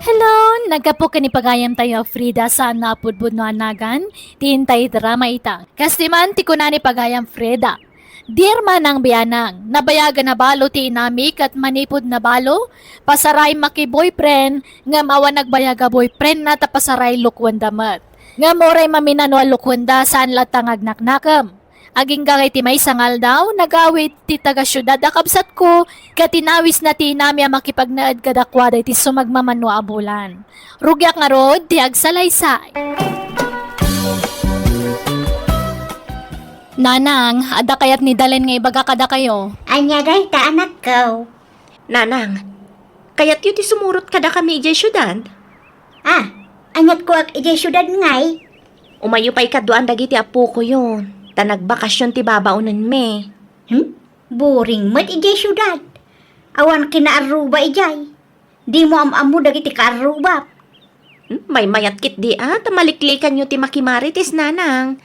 Hello! Naggapu ken ni pagayam tayo a Frida saan nga apudpud no anagan, ti intay drama ita. Kas ti man ti kuna ni pagayam Frida, "Dear Manang Bianang, nabayagan a balo ti inami ket manipud nabalo, pasaray maki-boyfriend, ngem awan nagbayag a boyfriend na ta pasaray lukuenda met. Ngem uray maminano a lukuenda, saan latta nga agnaknakem." Agingga iti maysa nga aldaw, nagawid ti taga-siudad a kabsatko, ket inawisna ti inami a makipagnaed kadakuada iti sumagmamano a bulan. Rugiak ngarud ti agsalaysay. Nanang, adda kayat ni Dalen nga ibaga kadakayo? Ania dayta, anakko? Nanang, kayatyo ti sumurot kadakami idiay siudad? Ah, aniat kuak idiay siudad ngay? Umayyo pay kaduan dagiti apokoyo, ta nagbakasion ti babaonenmi. Hmm? Boring met idiay siudad. Awan kinaarruba idiay. Dimo am-ammo dagiti kaarrubak. Hmm, maymayat ketdi a, ta maliklikanyo ti makimarites, nanang.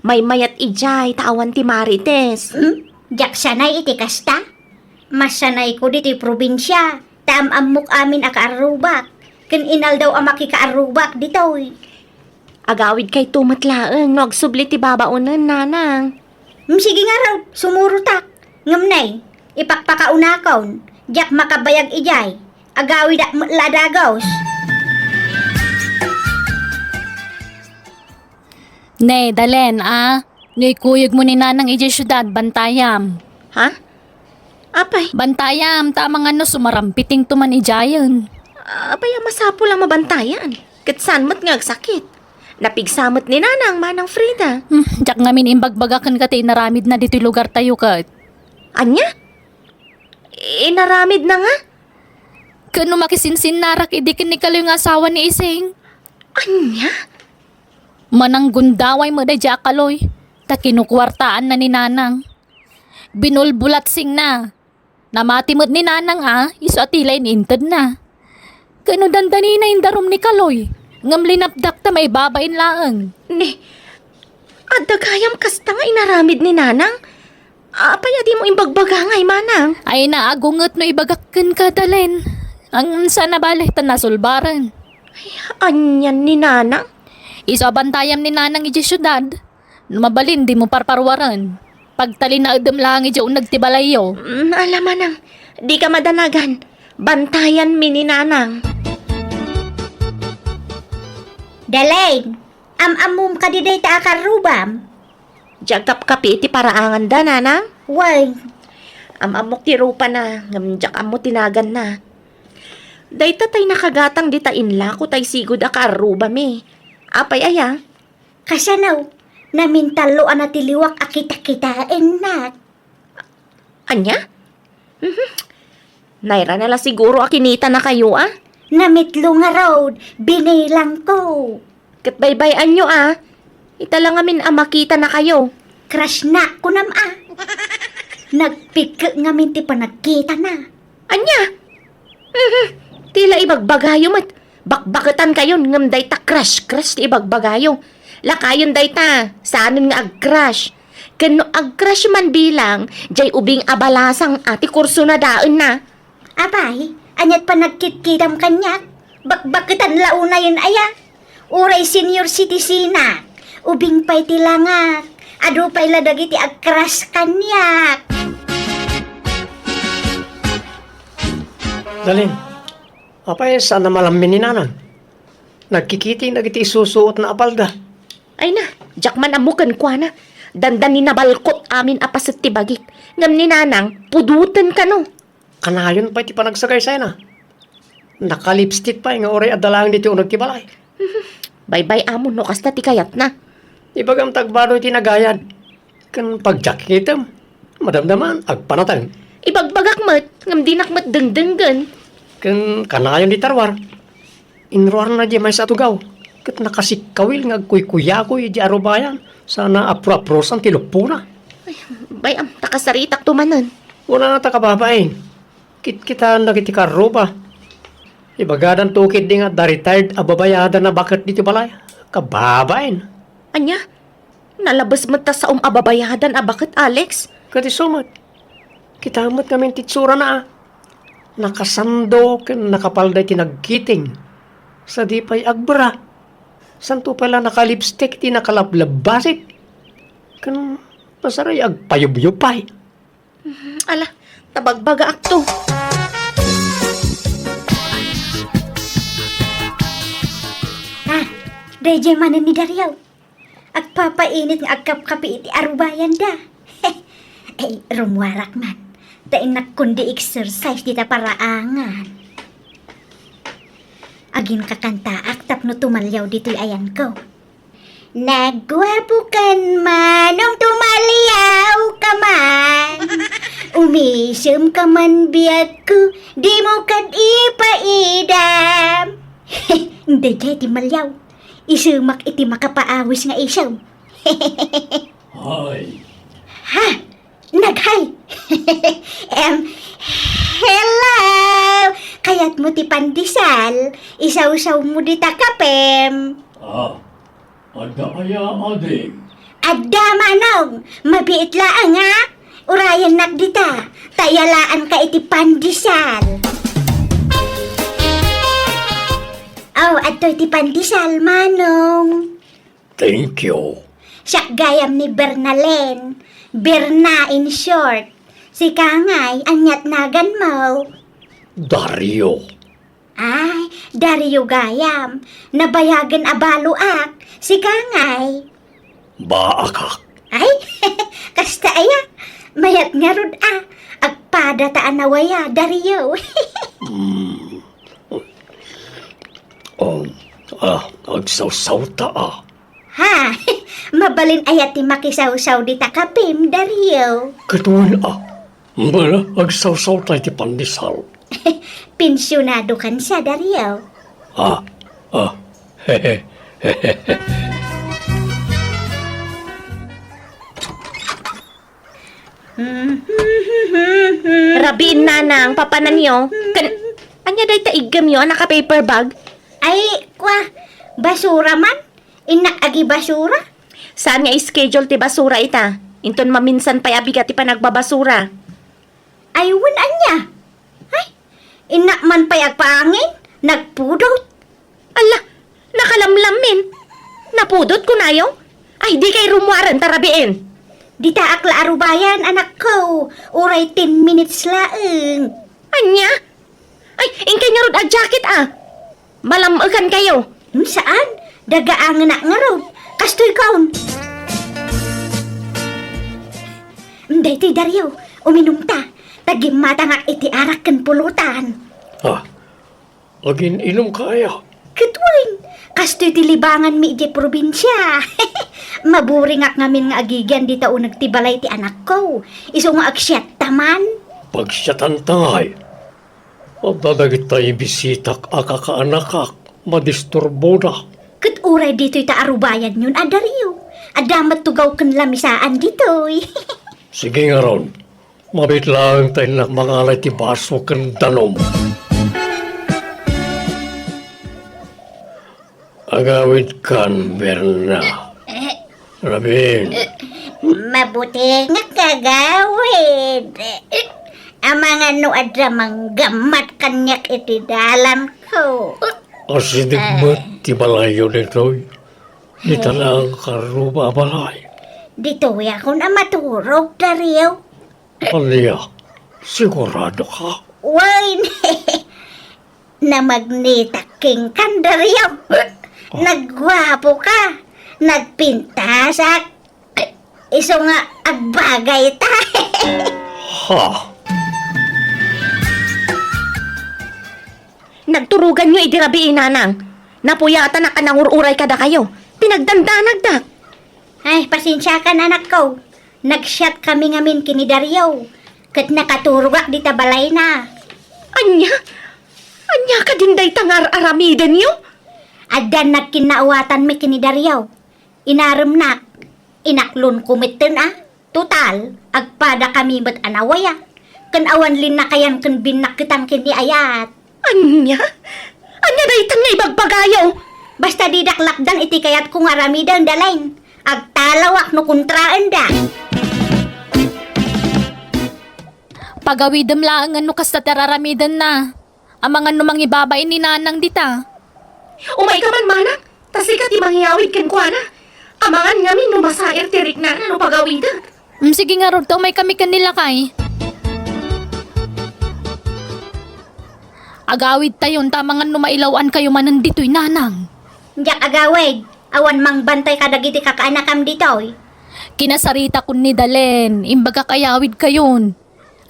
Maymayat idiay ta awan ti marites. Hmm? Diak sanay iti kasta. Masanayko ditoy probinsia, ta am-ammok amin a kaarrubak, ken inaldaw a makikaarrubak ditoy. Agawidkayto met laeng no agsubli ti babaonen, nanang. Hmm, sige ngarud, sumurotak. Ngem nay, ipakpakaunakon, diak makabayag idiay. Agawidak met la a dagus. Ne, Dalen, a, no ikuyogmo ni nanang idiay siudad, bantayam. Ha? Apay? Bantayam, ta amangan no sumarampitingto man idiayen. Apay a masapul a mabantayan? Ket saan met nga agsakit? Napigsa met ni nanang, Manang Frida. Hmm, diak ngamin imbagbaga kenka ti inaramidna ditoy lugartayo ket. Ania? Inaramidna nga? Ket no makisinsinnarak idi ken ni Kaloy nga asawa ni Ising. Ania? Mananggundaway met daydiay a Kaloy, ta kinukuartaanna ni nanang. Binulbulat singna. Namati met ni nanang a, isu a ti la inintedna. Ket no dandanina indarum ni Kaloy, ngem linapdak ta maibabain laeng. Ni, adda gayam kasta nga inaramid ni nanang? Apay a dimo imbagbaga ngay, manang? Ay, naagunget no ibagak kenka, Dalen. Ang sana bale, ta nasulbaren. Ay, anian ni nanang? Isu a bantayam ni nanang idiay siudad. No mabalin, dimo parparuaren. Pagtalinaedem laeng idiay uneg ti balayyo. Mm, ala manang, dika madanagan. Bantayanmi ni nanang. Dalen, am-ammom kadi dayta a karrubam? Diak agkapkapi iti paraanganda, nanang. Wen. Am-ammok ti rupana, ngem diak ammo ti naganna. Dayta tay nakagatang dita inlako tay sigud a kaarrubami. Apay aya? Kasano? Namintalloanna ti liwak a kitakitaennak. Ania? Mhm. Nairana la siguro a kinitanakayo a? Namitlo ngarud, binilangko. Ket baybay-anyo a, ita la ngamin a makitanakayo. Crushnak, kunam a. Nagpiket ngamin ti panagkitana. Ania? Mhm. Ti la ibagbagayo met. Bakbaketankayon ngem dayta crush-crush ti ibagbagayo. Lakayon dayta, saanen nga ag-crush. Ken no ag-crush man bilang, diay ubing a balasang a ti kursona daenna. Apay, aniat panagkitkitam kaniak? Bakbaketan la unayen aya? Uray senior citizenak, Ubing pay ti langak. Adu pay la dagiti agkras kaniak. Dalin, apay saan a malammi ni Nanang? Nagkikiting dagiti isusuotna a palda. Ay na, diak man ammo kenkuana. Dandani nabalkot amin a paset ti bagik. Ngem ni Nanang, pudoten kano. Kanayon pay ti panagsagaysayna. Naka-lipstick pay nga uray adda laeng ditoy uneg ti balay. Baybay-am no kasta ti kayatna. Ibagam ta agbadoy ti nagayad. Ken pagjakitem, madamdaman, agpanatan. Ibagbagak met, ngem dinak met dengdenggen. Ken kanayon ti tarwar. Inruarna diay maysa a tugaw, ket nakasikkawil nga agkuykuyakoy idiay arubayan, sana apro-aprosan ti luppona. Ay, bay-am, ta kasaritakto manen. Kunana ta kababain, kitkitaen dagiti karruba. Ibagadanto ketdi nga adda retired a babayadan a baket ditoy balay. Kababain. Ania? Nalabes met ta saom a babayadan a baket, Alex? Ket isu met. Kita met ngamin ti itsurana, a. Nakasando ken nakapalda iti nagkiting. Sadi pay agbra. Santo pay la nakalipstick iti nakalablabasik. Ken masara agpayubyo pay. Mhm, ala, nabagbagaakto. Ah, daydiay manen ni Dario. Agpapainit nga agkapkapi iti arubayanda. Ay, rummuarak man. Ta innak kundi exercise dita paraangan. Aginkakantaak tapno tumaliaw ditoy ayanko. Nagguapokan, Manong, tumaliawka man. Umisemka man biagko, dimo kad ipaidam. Daydiay ti maliaw. Isemak iti makapaawis nga isem. Hay. Ha? Naghay. Em, hello! Kayatmo ti pandesal? Isawsawmo dita kapem. Ah, adda aya, ading? Adda, Manong. Mabiit laeng, a. Urayennak dita. Ta iyalaanka iti pandesal. Aw, adtoy ti pandesal, Manong. Thank you. Siak gayam ni Bernalyn. Berna in short. Sika ngay, ania't naganmo? Dario. Ay, Dario gayam. Nabayagen a baloak. Sika ngay? Baakak. Ay, kasta aya. Mayat ngarud a. Agpada ta a nawaya, Dario. Hmm. Oh, ah, agsawsawta a. Ha? Mabalin aya ti makisawsaw dita kapem, Dario? Ket wen a. Bala, agsawsawta iti pandesal. Pensionado kansa, Dario. Ah, ah. Rabiin, Nanang, papananyo. Ken, ania dayta iggemyo a naka-paper bag? Ay, kua, basura man. Innak agibasura. Saan nga schedule ti basura ita? Inton maminsan pay a bigat ti panagbabasura. Ay, wen ania? Ay, innak man pay agpaangin, nagpudot. Ala, nakalamlammin. Napudot kunayo? Ay, dikay rummuaren ta rabiin. Ditaak la arubayan, anakko. Uray ten minutes laeng. Ania? Ay, inkay ngarud a jacket a. Malam-ekankayo. Hmm, saan? Dagaangenak ngarud. Kastoy kaon. Hmm, daytoy, Dario, uminumta. Ta gimmatangak iti arak ken pulutan. Ah, agin-inumka aya? Ket wen, kastoy ti libanganmi idiay probinsia. Maburingak ngamin nga agigian dita uneg ti balay ti anakko. Isu nga agsiatta man. Pagsiatanta ngay. Adda dagita ibisitak a kakaanakak, madisturbona. Ket uray ditoy ta arubayanyon a, Dario. Adda met tugaw ken lamisaan ditoy. Sige ngarud, mabiit laeng ta innak mangalay ti baso ken danum. Agawidkan, Berna. Rabin. Mabuting nga agawid. Amangan no adda manggammat kaniak iti dalanko. Asideg met ti balayyo ditoy. Dita laeng karruba a balay. Ditoyakon a maturog, Dario. Ania? Sigurado ka? Wen, namagnitak kenka, Dario. Oh. Nagguapo ka. Nagpintasak. Isu nga agbagay ta. Ha? Nagturoganyo idi rabii, Nanang. Napuyatanak a nangur-uray kadakayo. Pinagdandanagdak. Ay, pasensiakan, anakko. Nag-chat kami ngamin ken ni Dario. Ket nakaturogak dita balayna. Ania? Ania kadin dayta nga ar-aramidenyo? Addan nagkinnaawatanmi ken ni Dario. Inaremnak, inaklonko metten a. Total, agpadakami met a nawayan. Ken awan linnakayan ken binnakketan ken ni ayat. Ania? Ania daytan nga ibagbagayo? Basta didak lakdan iti kayatko nga aramiden, Dalain. Agtalawak no kontraenda. Pagawidem laeng no kasta ti ar-aramidenna. Amangan no mangibabain ni Nanang dita. Umayka man, Manang, ta sika ti mangiyawid kenkuana. Amangan ngamin no masaer ti riknana no pagawidek. Mm, sige ngarud, ta umaykami ken ni lakay. Agawidtayon, ta amangan no mailaw-ankayo manen ditoy, Nanang. Diak agawid, awan mangbantay kadagiti kakaanakam ditoy. Kinasaritakon ni Dalen, imbagak ayawidkayon.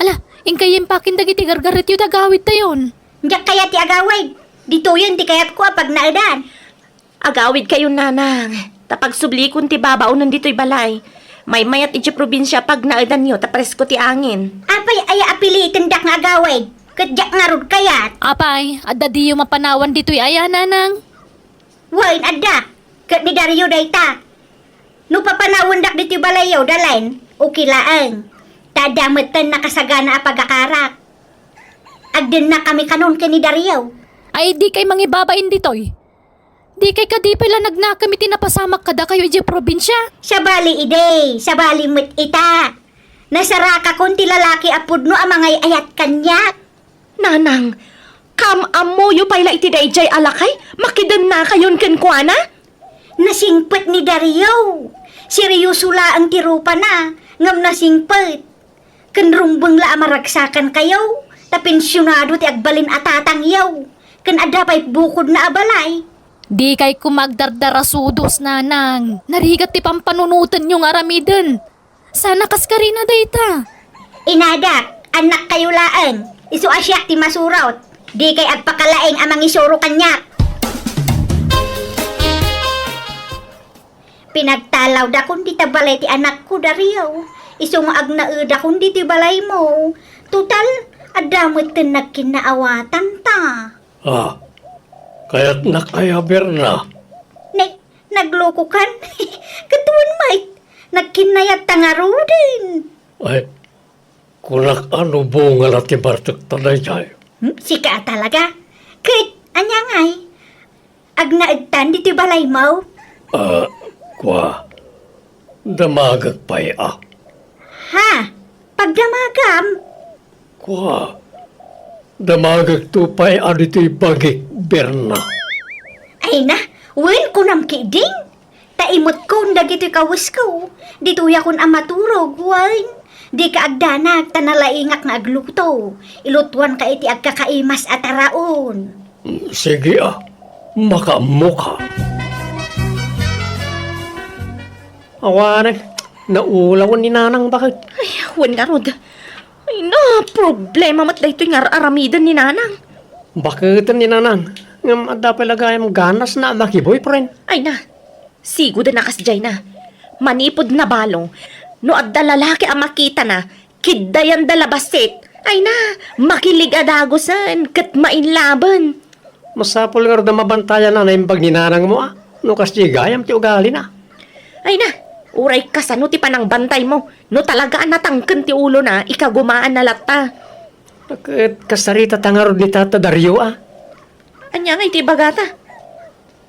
Ala, inkay impakin dagiti gargaretyo ta agawidtayon. Diak kayat ti agawid. Ditoyen ti kayatko a pagnaedan. Agawidkayon, Nanang, ta pagsublikon ti babaonen ditoy balay. Maymayat idiay probinsia a pagnaedanyo ta presko ti angin. Apay aya a pilitendak nga agawid? Ket diak ngarud kayat. Apay, adda diyo mapanawan ditoy aya, Nanang? Wen, adda. Ket ni Dario dayta. No papanawendak ditoy balayyo, Dalen, okay laeng. Ta adda metten nakasagana a pagakarak. Agdennakami kanon ken ni Dario. Ay, dikay mangibabain ditoy. Dikay kadi pay la nagnakem iti napasamak kadakayo idiay probinsia? Sabali idi, sabali met ita. Nasarakakon ti lalaki a pudno a mangay-ayat kaniak. Nanang, kaam-ammoyo pay la iti daydiay a lakay, makidennakayon kenkuana? Nasingpet ni Dario. Serioso laeng ti rupana, ngem nasingpet. Ken rumbeng la a maragsakankayo, ta pensionado ti agbalin a tatangyo. Ken adda pay bukodna a balay. Dikay koma agdardarasudos, Nanang. Narigat ti pampanunotenyo nga aramiden. Sana kaskarina dayta. Inadak, annakkayo laeng. Isu a siak ti masurot. Dikay agpakalaing a mangisuro kaniak. Pinagtalawdakon dita balay ti anakko, Dario. Isu nga agnaedakon ditoy balaymo. Total, adda metten nagkinnaawatanta. Ah, kayatnak aya, Berna? Nag-, naglokokan? Ket wen met, nagkinnayatta ngaruden. Ay, kunak a no bunga la ti bartekta daydiay. Hmm? Sika a talaga? Ket, ania ngay? Agnaedtan ditoy balaymo? Ah, kua, damagek pay a. Ha? Pagdamagam? Kua, damagekto pay a ditoy bagik, Berna. Ay na, wen kunam ketdin. Ta imetkon dagitoy kawesko, ditoyakon a maturog, wen. Dika agdanag ta nalaingak nga agluto. Ilutoanka iti agkakaimas a taraon. Sige a, makaammoka. Awanen, naulawen ni Nanang baket. Ay, wen ngarud. Ay na, problema met daytoy nga ar-aramiden ni Nanang. Baketen ni Nanang, ngem adda pay la gayam ganasna a maki-boyfriend. Ay na, sigud a kasdiay na. Manipud nabalo, no adda lalaki a makitana, kiddayanda la bassit. Ay na, makilig a dagusen ket mainlaben. Masapul ngarud a mabantayan a naimbag ni nanangmo a, no kasdi gayam ti ugalina. Ay na, uray kasano ti panangbantaymo, no talaga a natangken ti ulona, ikagumaanna latta. Ket kasarita ta ngarud ni Tata Dario a. Ania ngay ti ibagata?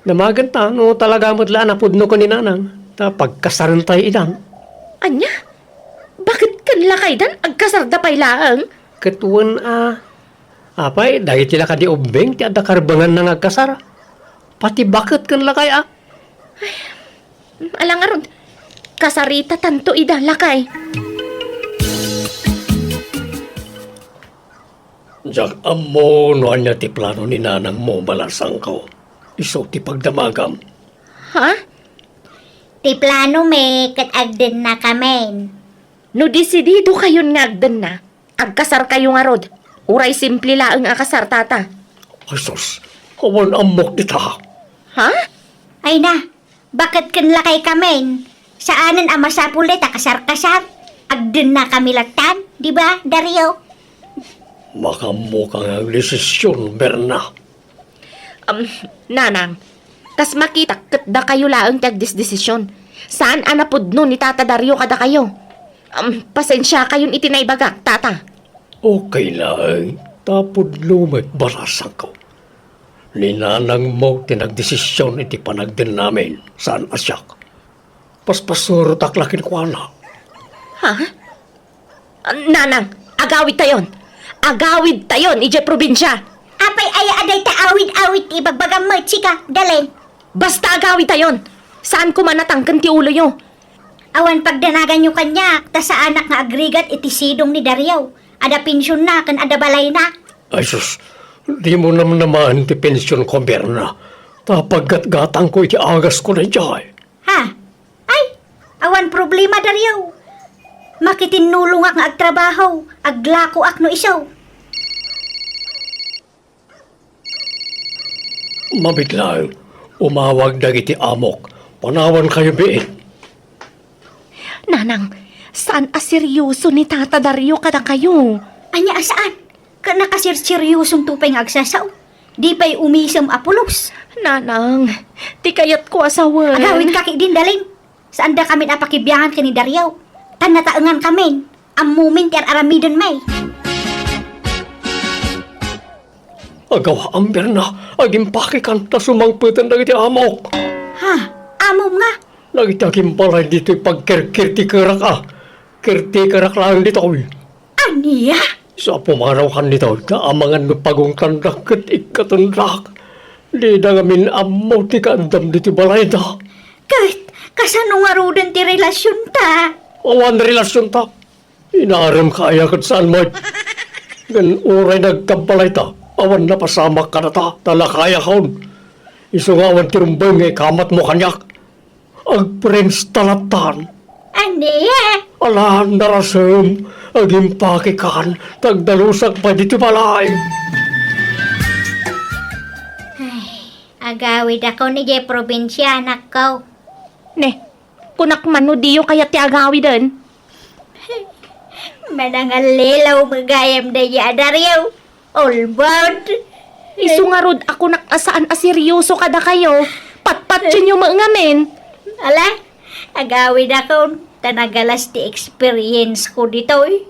Damagenta no talaga met la a napudno ken ni nanang, ta pagkasarentayo idan. Ania? Baket ken lakaydan, agkasarda pay laeng? Ket wen a, apay, dagiti la kadi ubbing ti adda karbenganna nga agkasar. Pati baket ken lakay a. Ay, Ala ngarud, kasarita tanto ida, lakay. Diak ammo no ania ti plano ni nanangmo, balasangko. Isu ti pagdamagam. Ha? Ti plano mi ket agdennakamin. No desidido kayon nga agdenna, agkasar kayo ngarud. Uray simple laeng a kasar, tata. Ay sus, awan ammok dita. Ha? Ay na, baket ken lakaykamin, saanen a masapul dayta kasar-kasar. Agdennakami lattan, di ba, Dario? Makaammoka nga agdesisyon, Berna. Um, Nanang, kas makitak ket dakayo laeng ti agdesdesisyon. Saan a napudno ni Tata Dario kadakayo. Um, pasensiakayon iti naibagak, Tata. Okay laeng, ta pudno met, balasangko. Ni nanangmo ti nagdesisyon iti panagdennamin, saan a siak. Paspasurotak la kenkuana. Ha? Ah, Nanang, agawidtayon. Agawidtayon idiay probinsia. Apay aya a dayta awid-awid ti ibagbagam met, sika, Daleng? Basta agawidtayon. Saan koma natangken ti uloyo. Awan pagdanaganyo kaniak, ta saanak nga agrigat iti sidong ni Dario. Adda pensionna ken adda balayna. Ay sus, dimo namnamaen ti pensionko, Berna. Ta paggatgatangko iti agasko daydiay. Ha? Ay, awan problema, Dario. Makitinnulongak nga agtrabaho, aglakoak no isu. Mabiit laeng, umawag dagiti amok. Panawankayo biit. Nanang, saan a seryoso ni Tata Dario kadakayo. Ania a saan? Ket nakaserseryosonto pay nga agsasao. Di pay umisem a pulos. Nanang, ti kayatko a sawen. Agawidka ketdin, Daleng. Saandakamin a pakibiangan ken ni Dario. Ta nataengankamin. Ammomin ti ar-aramidenmi. Agawaam, Berna, agimpakekan ta sumangpeten dagiti amok. Ha? Amom nga? Dagiti agimbalay ditoy pagkerker ti kerak a. Kertikerak laeng ditoy. Ania? Sa pumanawkan ditoy, ta amangan no pagungtandak ket ikkatendak. Dida ngamin ammo ti kaaddam ditoy balayda. Ket kasano ngaruden ti relasionta? Awan relasionta. Inarem ka aya ket saan met. Ngem uray nagkabbalayta, awan napasamak kadata, ta lakayakon. Isu nga awan ti rumbeng nga ikamatmo kaniak. Agprinsta lattan. Ania? Ala, narasem, agimpakekan, ta agdalusak pay ditoy balay. Ay, agawidakon idiay probinsia, anakko. Ne, kunak man no diyo kayat ti agawiden. Manangallilaw met gayam daydi a Dario. All bound. Isu ngarud a kunak a saan a seryoso kadakayo. Patpationyo met ngamin. Ala, agawidakon, ta nagalas ti experience ko ditoy.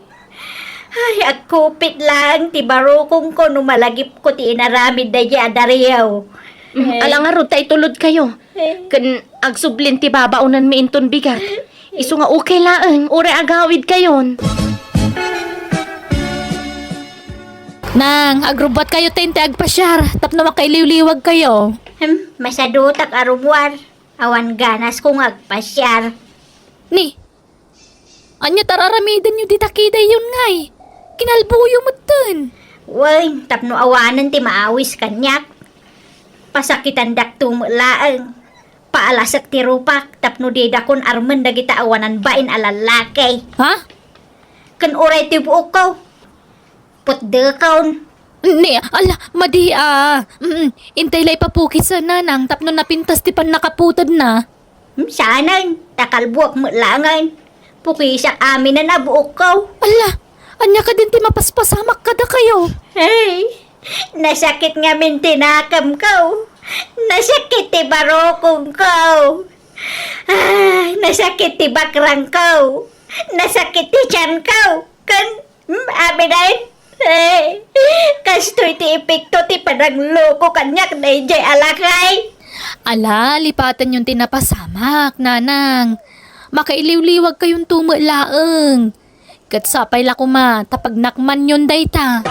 Ay, agkupit laeng ti barukongko no malagipko ti inaramid daydi a Dario. Mm, eh. Ala ngarud ta itulodkayo. Eh. Ken agsublin ti babaonanmi inton bigat. Isu nga okay laeng, uray agawidkayon. Nang, agrubbuatkayo ta inti agpasiar, tapno makailiwliwagkayo. Hmm, masadutak a rumuar. Awan ganasko nga agpasiar. Ni, ania ti ar-aramidenyo dita kidayyon ngay? Kinalboyo metten. Wen, tapno awanen ti maawis kaniak. Pasakitandakto met laeng. Paalasek ti rupak tapno didakon armen dagita awanan bain a lallaki. Ha? Ken uray ti buokko. Putdekon. Ni, ala, madi a. Mm, intay la ipapukis, nanang, tapno napintas ti pannakaputedna. Hmm, saanen, ta kalbuak met laengen. Pukisak aminen a buokko. Ala, ania kadin ti mapaspasamak kadakayo? Ay, nasakit ngamin ti nakemko. Nasakit ti barukongko. Ay, nasakit ti bakrangko. Nasakit ti tianko. Ken, hmm, aminen. Eh, kastoy ti epekto ti panangloko kaniak daydiay a lakay. Ala, lipatenyon ti napasamak, nanang. Makailiwliwagkayonto met laeng. Ket sapay la koma ta pagnakmanyon dayta.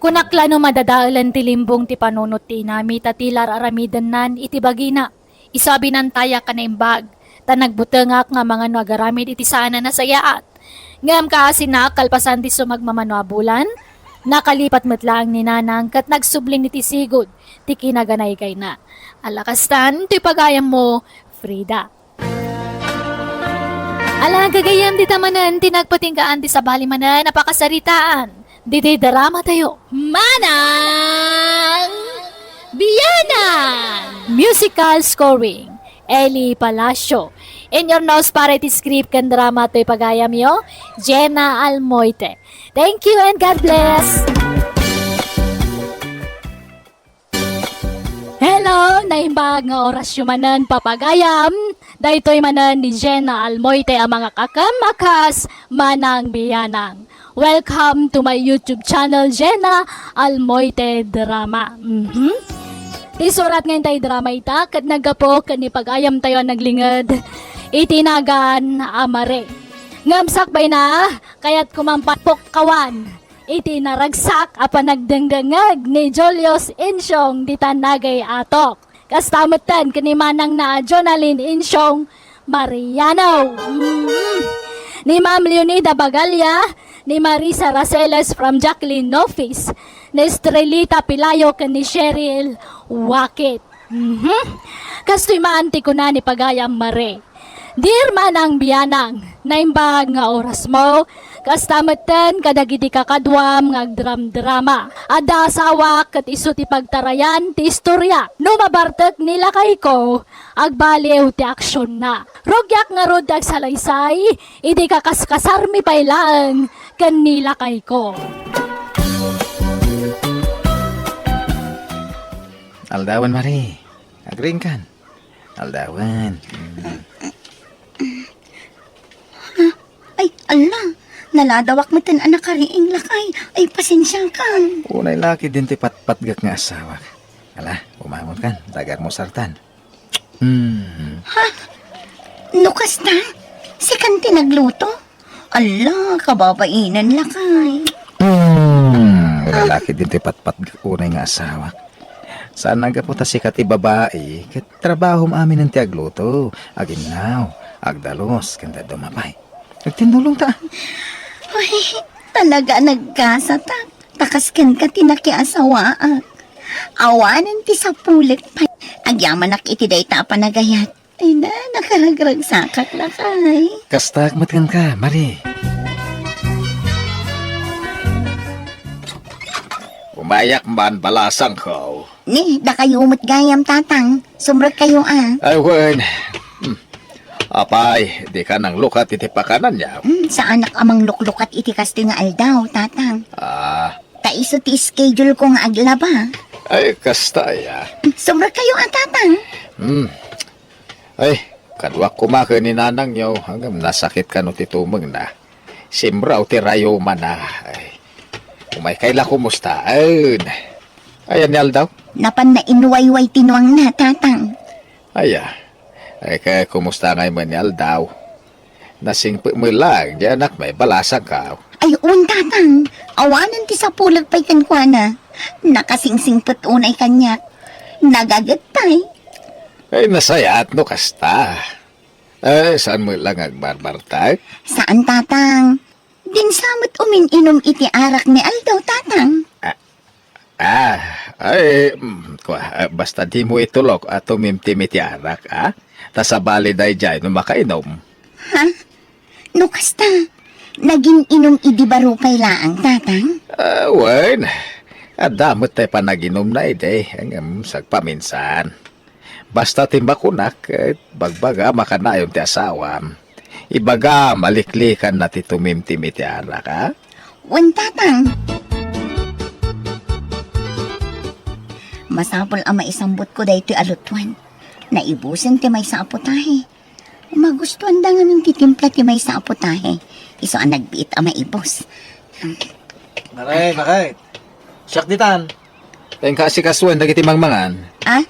Kunak la no madadaelen ti limbong ti panunot ti inami ta ti la ar-aramidennan iti bagina. Isu a binantayak a naimbag, ta nagbutengak nga amangan no agaramid iti saan a nasayaat. Ngem kaasinak, kalpasan ti sumagmamano a bulan, nakalipat met laeng ni Nanang ket nagsublin iti sigud ti kinaganaygayna. Ala kastan, ti pagayammo, Frida. Ala, gagayyem, dita manen ti nagpatinggaan ti sabali manen a pakasaritaan. Ditoy drama tayo. Manang Bianang! Musical scoring, Eli Palacio. Inyurnos para iti script ken drama toy pagayamyo, Jenna Almoite. Thank you and God bless! Hello! Naimbag nga orasyo manen, papagayam. Daytoy manen ni Jenna Almoite a mangakakem a kas Manang Bianang. Welcome to my YouTube channel, Jenna Almoite Drama. Mhm. Ti surat nga intay drama ita, ket naggapu ken ni pagayamtayo a naglinged iti nagan a Mare. Ngem sakbayna, kayatko man pagpukkawan iti naragsak a panagdengdengngeg ni Julius Insiong dita Naga Atok. Kasta metten ken ni manangna a Jonalyn Insiong Mariano. Mm. Ni Ma'am Leonida Bagalia, ni Marisa Raceles from Jacqueline Nofis, ni Estrelita Pilayo ken ni Cheryl Wakit. Mhm. Kastoy man ti kuna ni pagayam Mare. Dear Manang Bianang, naimbag nga orasmo, kasta metten kadagiti kakaduam nga agdramdrama. Adda asawak ket isu ti pagtarayan ti istorya. No mabartek ni lakayko, agbaliw ti aksionna. Rugiak ngarud ti agsalaysay, idi kakaskasarmi pay laeng ken ni lakayko. Aldawen, Mare. Agriingkan. Aldawen. Mm. Ay, ala, naladawak metten a nakariing, lakay. Ay, pasensiakan. Unay la ketdin ti patpatgek nga asawak. Ala, umangonkan, ta agarmusartan. Hmm. Ha? No kasta? Sikan ti nagluto? Ala, kababainen, lakay. Hmm, unay la ketdin ti patpatgek unay nga asawak. Saan a gapu ta sika ti babai, ket trabahom aminen ti agluto, aginnaw, agdalus, ken dadduma pay. Agtindulong ta. Uy, talaga a nagkasatak. Ta kas kenka ti nakiasawaak. Awanen ti sapulek pay. Agyamanak iti dayta a panagayat. Ay na, nakaragragsakak, lakay. Kastak met kenka, Mare. Umayak man, balasangko. Ni, dakayo met gayam, Tatang. Sumrekkayo, a. Ay, wen. Hmm. Apay, dika nanglukat iti pakananyo? Hmm, saanak a mangluklukat iti kastoy nga aldaw, Tatang. Ah. Ta isu ti schedule ko nga aglaba. Ay, kasta aya. Sumrekkayo a, Tatang. Hmm. Ay, kaduak koma ken ni nanangyo, ngem nasakit kano ti tumengna. Simraw ti rayumana. Ay, umaykay la kumusta? Ay, ayan ni aldaw? Napanna inwayway ti nuangna, Tatang. Aya. Ay, kaya kumusta ngay met ni aldaw? Nasingpet met laeng di anakmi, balasangko. Ay, wen, Tatang. Awanen ti sapulek pay kenkuana. Nakasingsingpet unay kaniak. Nagaget pay. Ay, nasayaat no kasta. Ay, saan met la nga agbarbartak? Saan, Tatang. Dinsa met umin-inum iti arak ni aldaw, Tatang. Ah, Ah, ay, mm, kua, ah, basta dimo itulok a tumimtim iti arak, a? Ta sabali daydiay no makainom. Ha? No kasta, nagin-inum idi baro pay laeng, Tatang? Ah, wen. Adda met tay panaginumna idi, ngem sagpaminsan. Basta ti makunak, ket bagbagam a kanayon ti asawam. Ibagam a liklikanna ti tumimtim iti arak, a? Wen, Tatang. Masapul a maisambutko daytoy a lutuan. Naibusen ti maysa a putahe. Magustuanda ngamin ti timpla ti maysa a putahe. Isu a nagbiit a maibus. Maray, bakit? Siak ditan. Tengka asikasuen dagiti mangmangan. Ah?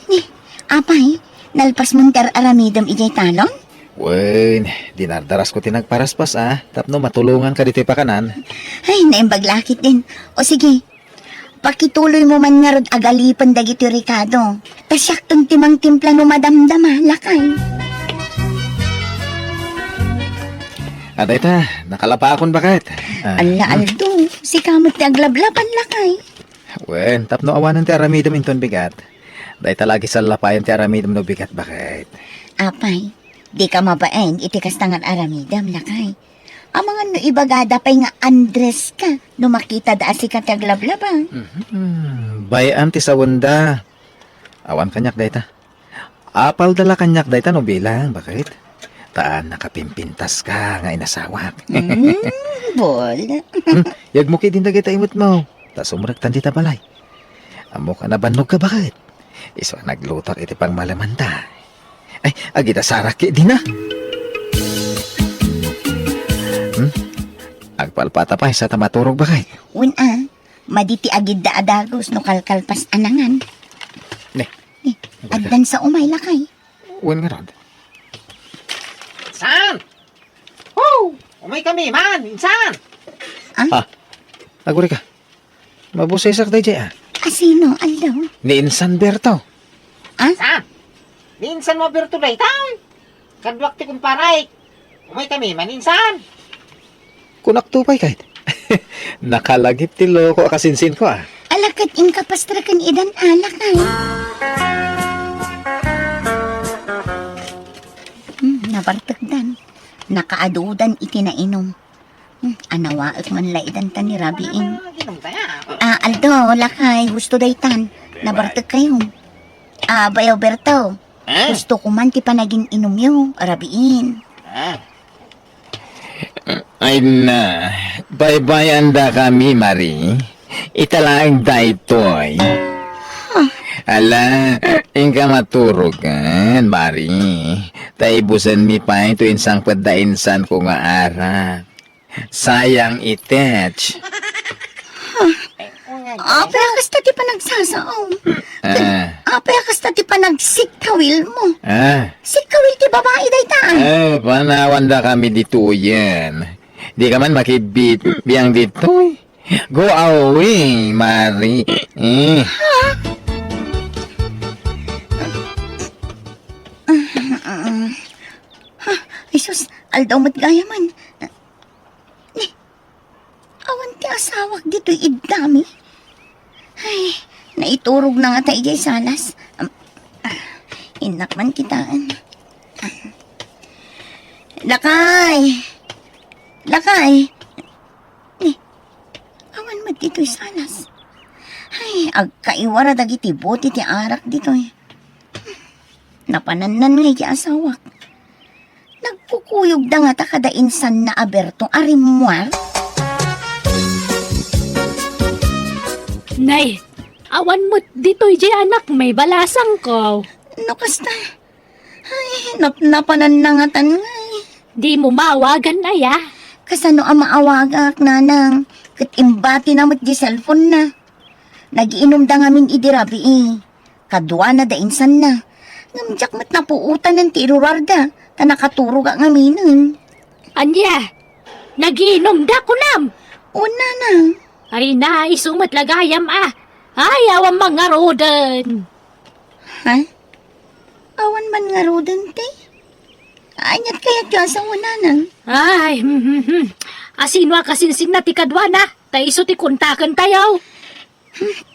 Ni, apay, nalpasmon ti ar-aramidem idiay talon? Wen, dinardarasko ti nagparaspas, a, tapno matulonganka ditoy pakanan. Ay, naimbag la ketdin. O sige, Pakituloymo man ngarud a galipen dagiti rekado. Ta siakton ti mangtimpla no madamdama, lakay. A, dayta, nakalapakon, baket. A. Alla, Aldo, sika met ti aglablaban, lakay. Wen, tapno awanen ti aramidem inton bigat. Dayta la agisallapayen ti aramidem no bigat, baket. Apay, dika mabain iti kasta nga aramidem, lakay. Amangan no ibagada pay nga Andres ka no makitada a sika ti aglablaban. Mhm. Bay-am ti sawenda. Awan kaniak dayta. Apalda la kaniak dayta no bilang, baket. Ta nakapimpintas ka nga inasawak. Mm, bol. Hmm, yagmo ketdin dagita imutmo. Ta sumrektan dita balay. Ammok a nabannog ka, baket. Isu a naglutoak iti pangmalemanta. Ay, agida sarak ketdin a. Hmm? Agpalpata pay sa ta maturog, baket. Wen a, madi ti agidda a dagus no kalkalpas a nangan. Ne. Ne, agdansa umay, lakay. Wen ngarud. Insan! Oh! Umay kami man, insan! Ah? Ah, agurika. Mabusesak daydiay, a. Asino, Aldo? Ni Insan Berto. Ah? Insan! Ni Insan mo Berto dayta? Kaduak ti kumparay. Umay kami man, insan! Kunak to pay, ket. Nakalagip ti loko a kasinsinko, a. Ala ket inka pastreken idan alak, a. Hmm, nabartekdan. Nakaadudan iti nainom. Hmm, anawaek man la idan ta ni Rabiin. Ah, Aldo, lakay, gusto daytan. Nabartek kayo. Ah, Bayaw Berto. Ah? Gusto ko man ti panagin-inumyo, Rabiin. Ah? Ay na, baybay-andakami, Mari. Ita laeng daytoy. Ala, inka maturogan, Mari. Ta ibusenmi pay to insangpet da insanko nga arak. Sayang itech. Apay a kasta ti panagsasaom? Ah. Apay a kasta ti panagsikkawilmo? Ah. Sikkawil ti babai dayta. Eh, panawandakami ditoyen. Dika man makibit biang ditoy. Go away, Mari. Eh. Ha? Ay, sus, Aldo met gayam. Ni, awan ti asawak ditoy iddami. Ay, naiturogna ngata idiay salas. Am, ah, innak man kitaen. Ah. Lakay! Lakay! Ni, awan met ditoy salas. Ay, agkaiwara dagiti bote ti arak ditoy. Napanannan nga iti asawak. Nagkukuyogda ngata kada insanna a Berto a rimmuar? Nay, awan met ditoy diay anak, may balasangko. No kasta, ay, nap-, napananna ngatan ngay. Dimo maawagan aya? Kasano a maawagak, nanang? Ket imbatina met di cellphone na. Nagiinumda ngamin idi rabii. Kaduana da insanna. Ngem diak met napuotanen ti irurarda, ta nakaturogak ngaminen. Ania? Nagiinumda, kunam? Wen, nanang. Ay na, isu met la gayam a. Ay, awan man ngaruden. Ha? Awan man ngaruden, te? Aniat kayatyo a sao, nanang? Ay, hmm, hmm, hmm. Asino a kasinsinna ti kaduana? Ta isu ti kontakentayo.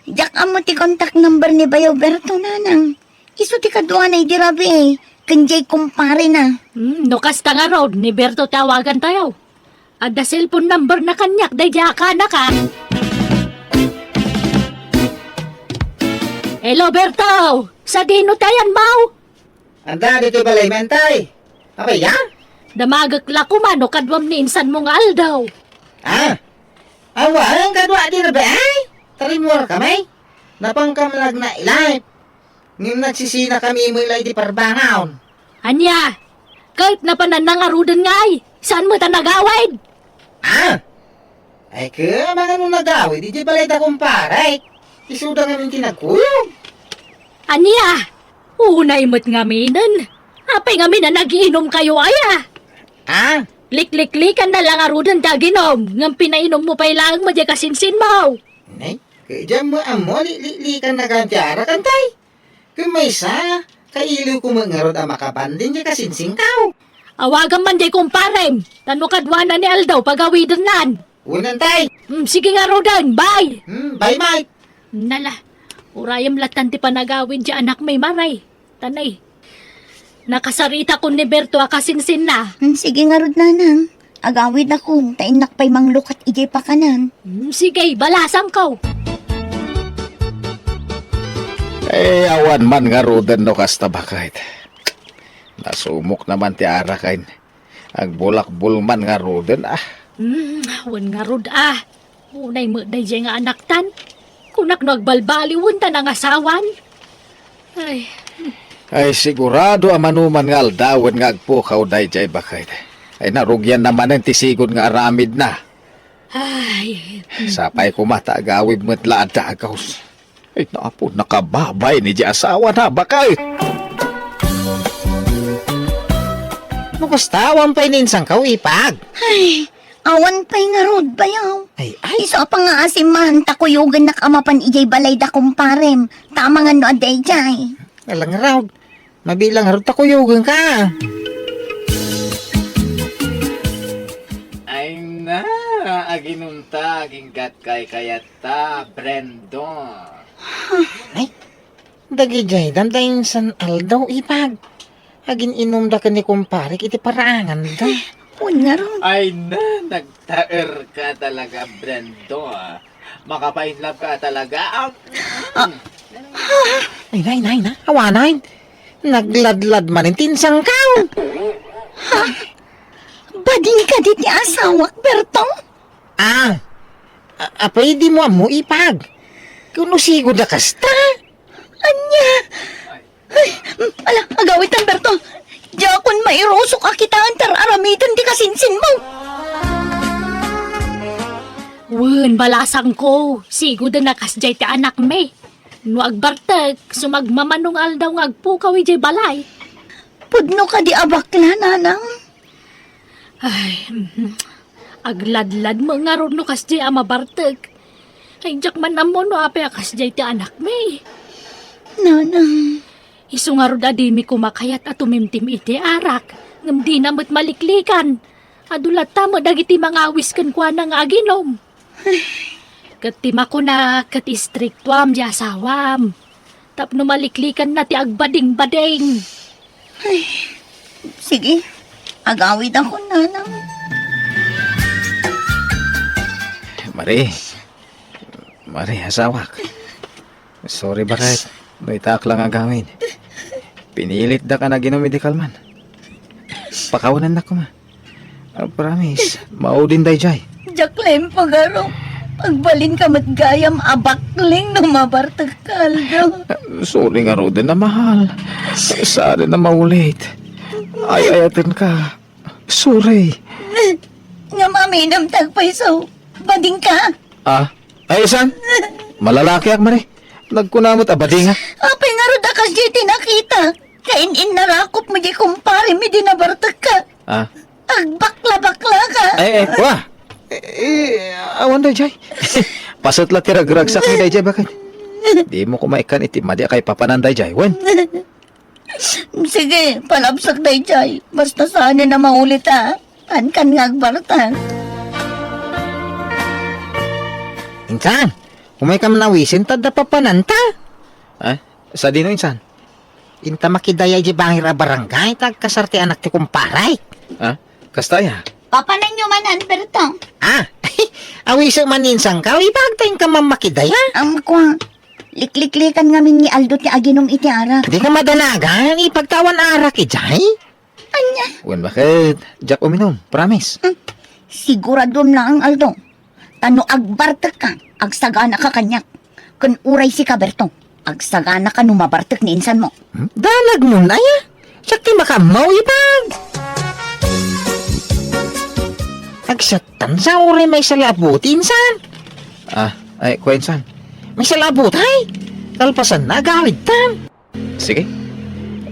Diak ammo ti contact number ni Bayaw Berto, nanang. Isu ti kaduana idi rabii, ken diay kumparena. Hmm, no kasta ngarud, ni Berto ti awagantayo. Adda cellphone number na kaniak, daydiay a kanak, a. Hello, Berto! Sadino ti ayanmo? Adda ditoy balay, Mentay. Apay, ya? Damagek la koma no kaduam ni insanmo nga Aldo. Ah? Awan, kadua di na ba ay? Tarimmuar kami? Napangkam nagna-life. Ngem nagsisina kami met la iti parbangon. Ania? Ket napananna ngaruden ngay? Saan met a nagawid? Ah? Ay, ke, amangan no nagawid, iti balay da kumpare. Isuda ngamin ti nagkuyog. Ania? Unay met ngaminen. Apay ngamin a nagiinumkayo aya? Ah? Likliklikan na la ngaruden ti aginom, ngem pinainommo pay laeng met diay kasinsinmo. Ne? Ket diak met ammo likliklikan nagan ti arak, Antay. Ket maysa, kailiwko met ngarud a makabanding diay kasinsingkaw. Awagam man diay kumparem, ta no kaduana ni aldaw, pagawidennan. Wen, Antay. Hmm, sige ngaruden, bye. Hmm, bye, Mike. Nala, urayem lattan ti panagawid diay anakmi, Mare. Tanay. Nakasaritakon ni Berto a kasinsinna. Hmm, sige ngarud, Nanang. Agawidakon, ta innak pay manglukat idiay pakanan. Hmm, sige, balasangko. Eh, awan man ngaruden no kasta, baket. Nasumok naman ti arak, ay. Agbulakbul man ngaruden, ah. Hmm, wen ngarud, ah. Unay met daydiay nga anaktan. Kunak no agbalbaliwen ta nangasawan. Ay. Ay, sigurado a manuman nga aldawen nga agpukaw daydiay, baket. Ay, narugianna manen ti sigud nga aramidna. Ay. Sapay koma ta agawid met la a dagus. Ay, napo, nakababay ni di asawana, baket. No kasta, awan pay ni insangkaw, Ipag. Ay, awan pay ngarud, bayaw. Ay, ay. Isu a pangngaasim man ta kuyogennak a mapan idiay balay da kumparem. Ta amangan no adda idiay. Ala ngarud, mabilang ngarud ta kuyogenka. Ay na, aginumta, aginggat kaykayatta, Brendo. Ay, dagidiay, danda insan aldaw, Ipag. Agin-inumda ken ni kumparek iti paraanganda. Wen ngarud. Ay na, nagtaerka talaga, Brendo, ah. Makapainlove ka talaga, ah. Ah. Ay na, ay na, ay na. Awanen. Nagladlad manen ti insangkaw. Ha? Bading kadi ti asawak, Berto? Ah. A-, apay dimo ammo, Ipag? Kuno sigud a kasta? Ania? Ay, ala, agawidtan, Berto. Diakon mairusok a kitaen ta ar-aramiden ti kasinsinmo. Wen, balasangko, siguden a kasdiay ti anakmi. No agbartek, sumagmamano nga aldaw nga agpukaw idiay balay. Pudno kadi a bakla, Nanang? Ay, mhm. Agladlad met ngarud no kasdiay a mabartek. Ay, diak man ammo no apay a kasdiay ti anakmi. Nanang. Isu ngarud a dimi koma kayat a tumimtim iti arak, ngem dina met maliklikan. Adu latta met dagiti mangawis kenkuana nga aginum. Ket ti makuna, ket istriktuam ti asawam. Tapno maliklikanna ti agbadingbading. Ay, sige. Agawidakon, Nanang. Mari. Mari, asawak. Sorry, baket. No itaak lang agawid. Pinilitdak a naginum idi kalman. Pakawanennak koma. Ah, promise, maudin daydiay. Diak laeng pagaro. Agbalinka met gayam a bakling no mabartek ka aldaw. Sorry ngaruden a mahal. Saan a maulit. Ay-ayatenka. Sorry. Ngem aminem ti agpayso. Badingka. Ah? Ay, saan? Malalakiak, Mari. Nagkuna met a bading, ha? Apay ngarud a kasdiay ti nakita? Kain-innarakop met diay kumparem idi nabartekka. Ah? Agbakla-baklaka. Ay, ay, wa. Eh, eh, awan daydiay. Paset la ti ragragsak ni daydiay, baket. Dimo koma ikkan iti madi a kaipapanan daydiay, wen? Sige, palabsak daydiay. Basta saan a maulit, a. Kankan nga agbartek. Insan, umayka man awisen ta adda papananta. Ah? Sadino, insan? Inta makidaya idiay bangir a barangay, ta agkasar ti anak ti kumparek. Ah? Kasta aya? Papananyo man, Alberto. Ah, awisek man insangka, Ipag, ta inka man makidaya. Amko, likliklikan ngamin ni Aldo ti aginum iti arak. Dika madanagan, Ipag, ta awan arak idiay. Ania? Wen, baket? Diak uminum, promise. Hmm. Siguraduem laeng, Aldo. Ta no agbartekka, agsaganaka kaniak. Ken uray sika, Berto, agsaganaka no mabartek ni insanmo. Hmm? Danagmon aya? Siak ti makaammo, Ipag. Agsattan sa uray maysa la a buti, insan. Ah, ay, kua, insan. Maysa la a buti, ay. Kalpasanna, agawidtan. Sige.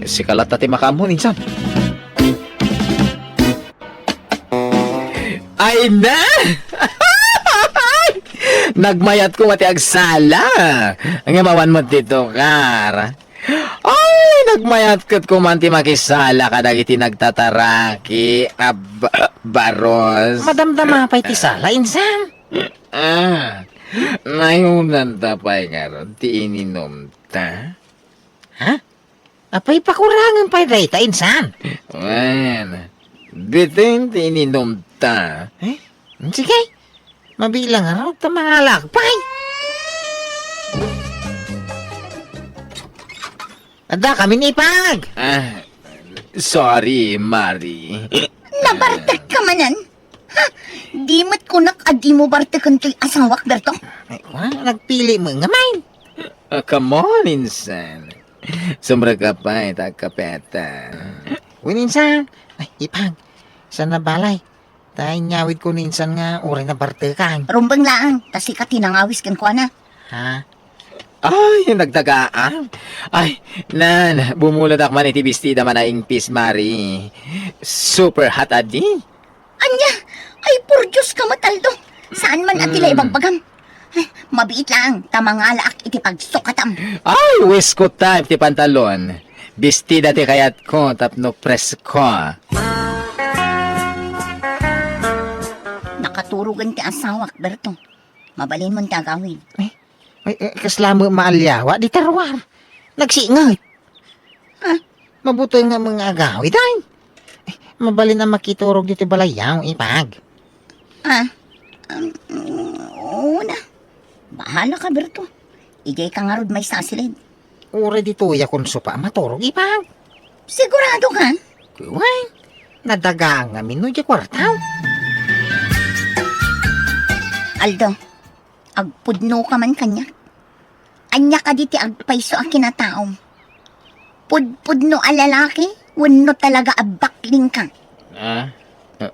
Sika latta ti makaammo, insan. Ay na! Nagmayatko nga ti agsala. Ngem awan met ti tukar. Ay, nagmayat ket koma ti makisala kadagiti nagtataraki a ba-, baros. Madamdama pay ti sala, insan? Ah, nayunanta pay ngarud ti ininumta? Ha? Apay, pakurangen pay dayta, insan? Wen, ditoy ti ininumta. Eh? Sige. Mabilang ngarud ta mangalak pay. Adda kami ni Ipag. Ah, sorry, Mari. Nabartek ka manen? Ha? Di met kunak a dimo barteken toy asawak, Berto? Ay, wa, nagpili met ngamin. Ah, come on, insan. Sumrek ka pay ta agkapeta. Wen, insan. Ay, Ipag. Saan na balay? Ta inyawidko ni insan nga uray nabartekan. Rumbeng laeng, ta sika ti nangawis kenkuana. Ha? Ay, nagdagaan. Ay, nan, bumuladak man iti bestida man a ingpis, Mari. Super hot a di? Ania? Ay, por Dios ka met, Aldo. Saan man a ti la ibagbagam? Ay, mabiit laeng, ta mangalaak iti pagsukatam. Ay, West Coast type ti pantalon. Bestida ti kayatko tapno presko. Nakaturogen ti asawak, Berto. Mabalinmon ti agawid. Ay, ay, eh, kasla met maaliawa, di taruar. Nagsinget. Ah, mabuteng nga mga agawid, ay. Eh, mabalin a makiturog ditoy balayyo, Ipag. Ah, um, oo na. Bahala ka, Berto. Idiay ka ngarud maysa a silid. Uray ditoy a konsopa a maturog, Ipag. Sigurado ka? Wen, nadagaan ngamin no diay kuartaw. Aldo, agpudno ka man kaniak. Ania kadi ti agpayso a kinataom? Pudpudno a lalaki wenno talaga a bakling ka? Ah, eh,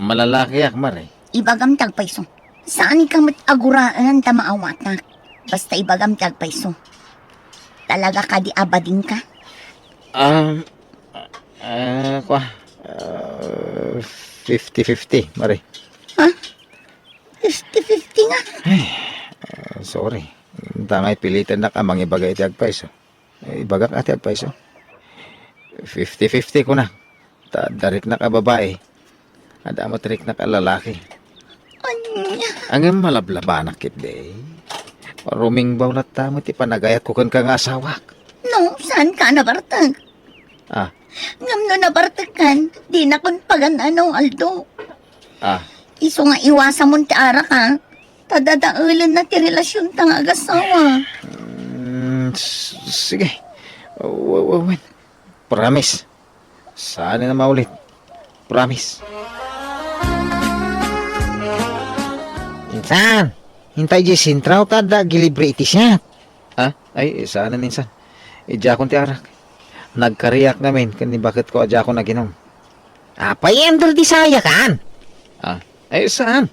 malalakiak, Mari. Ibagam ti agpayso. Saan ka met a guraen ta maawatak. Basta ibagam ti agpayso. Talaga kadi a bading ka? Um, ah, kua, ah, fifty fifty, Mari. Ha? Fifty fifty nga? Ay, ah, sorry. Tangay pilitannak a mangibaga iti agpayso. Eh, ibagak a ti agpayso. Fifty fifty kunak. Ta adda riknak a babai. Adda met riknak a lalaki. Ania? Ngem malablabanak ketdi. Rumingbaw latta met ti panagayatko kenka nga asawak. No, saan ka nabartek? Ah. Ngem no nabartek kan, dinakon pagan-ano, Aldo. Ah. Isu nga iwasamon ti arak, ha? Ta dadaelenna ti relasionta nga agasawa. Mm, s-, sige. W-, w-, wen. Promise. Saan a maulit. Promise. Insan, inta idiay sentraw ta adda agilibre iti siat. Ha? Ay, saan, insan. Idiakon ti arak. Nagkariak ngamin ken ni baketko a diakon aginom. Apay, Andrew, di sayakan? Ah, ay, saan?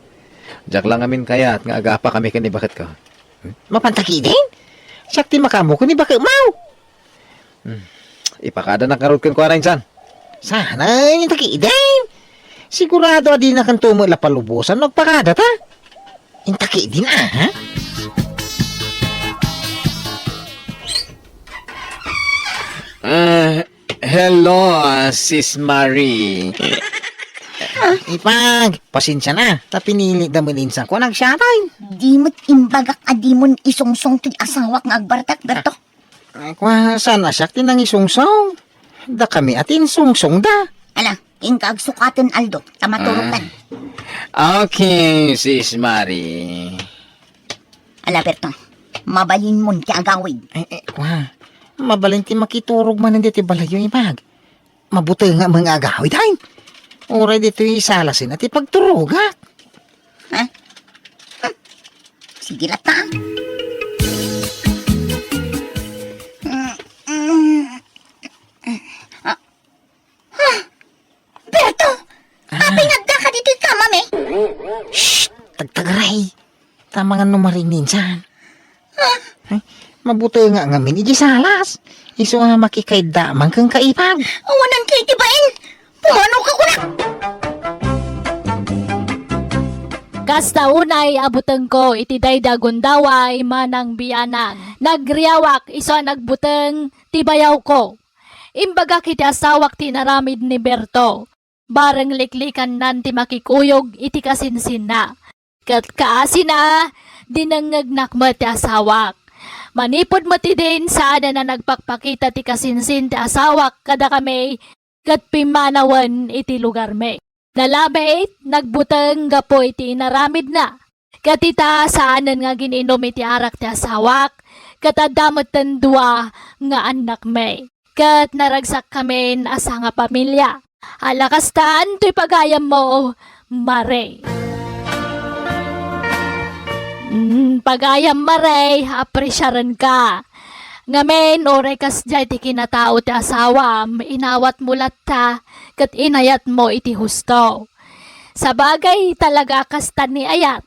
Diak la ngamin kayat nga agapa kami ken ni baketko. Mapanta ketdin? Siak ti makaammo ken ni baketmo. Hmm. Ipakadanak ngarud kenkuana, insan. Saan, inta ketdin? Sigurado a dinakanto met la palubosan no agpakadata. Inta ketdin, a, ha? Ah, hello, Sis Marie. Ipag, pasensia na. Ta pinilitda met ni insan a nagsiatay. Di met imbagak a dimon isungsong toy asawak nga agbartek, Berto. Ay, kua, saan a siak ti nangisungsong? Dakami a ti insungsongda. Ala, inka agsukaten, Aldo, ta maturogkan. Ah. Okay, Sis Marie. Ala, Berto, mabalinmon ti agawid. Eh, eh, kua, mabalin ti makiturog manen ditoy balayyo, Ipag. Mabuteng nga mga agawid, ay. Uray ditoy salasen a ti pagturogak. Ha? Hmm. Sige latta. Mm, mm. Ah. Ha? Berto! Ah. Apay nga addaka ditoy kamami? Shh! Tagtagaray! Tama nga no maringinsan. Ah. Ay, mabuteng nga ngamin iti salas. Isu nga makikaydda man ken ka, Ipag. Awanan ka iti bain. Pumano ka kunak. Kasta unay a butengko iti daydi a gundaway manang bianang. Nagriawak isu a nagbuteng ti bayawko. Imbagak iti asawak ti inaramid ni Berto. Bareng liklikannan ti makikuyog iti kasinsinna. Ket kaasina, dinengngegnak met ti asawak. Manipud met idin, saanen a nagpakpakita ti kasinsin ti asawak kadakami ket pimmanawen iti lugarmi. Nalabit, nagbuteng gapu iti inaramidna. Ket ita, saanen nga agin-inum iti arak ti asawak, ket adda metten dua nga annakmi. Ket naragsak kamin a sangapamilia. Ala kastan toy pagayammo, Mare. Mm, pagayam, Mare, apresiarenka. Ngamin, uray kasdiay ti kinatao ti asawam, inawatmo latta, ket inayatmo iti husto. Sabagay, talaga a kasta ni ayat.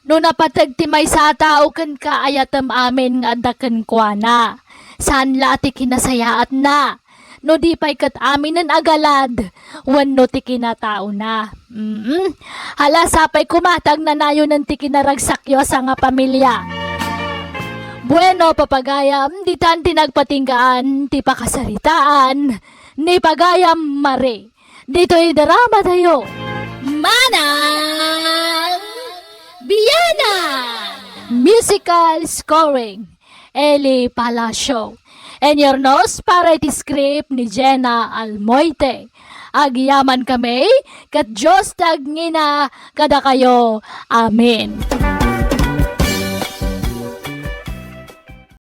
No napateg ti maysa a tao kenka, ayatem amin nga adda kenkuana. Saan la ti kinasayaatna. No di pay ket aminen a galad wenno ti kinataona. Mm. Hala, sapay koma ta agnanayonen ti kinaragsakyo a sangapamilia. Bueno, papagayam, ditan ti nagpatinggaan ti pakasaritaan ni Pagayam Mare. Ditoy drama tayo. Manang Bianang! Musical scoring, Eli Palacio. And your nose para iti script ni Jenna Almoite. Agyaman kami, ket Dios ti agngina kadakayo. Amen.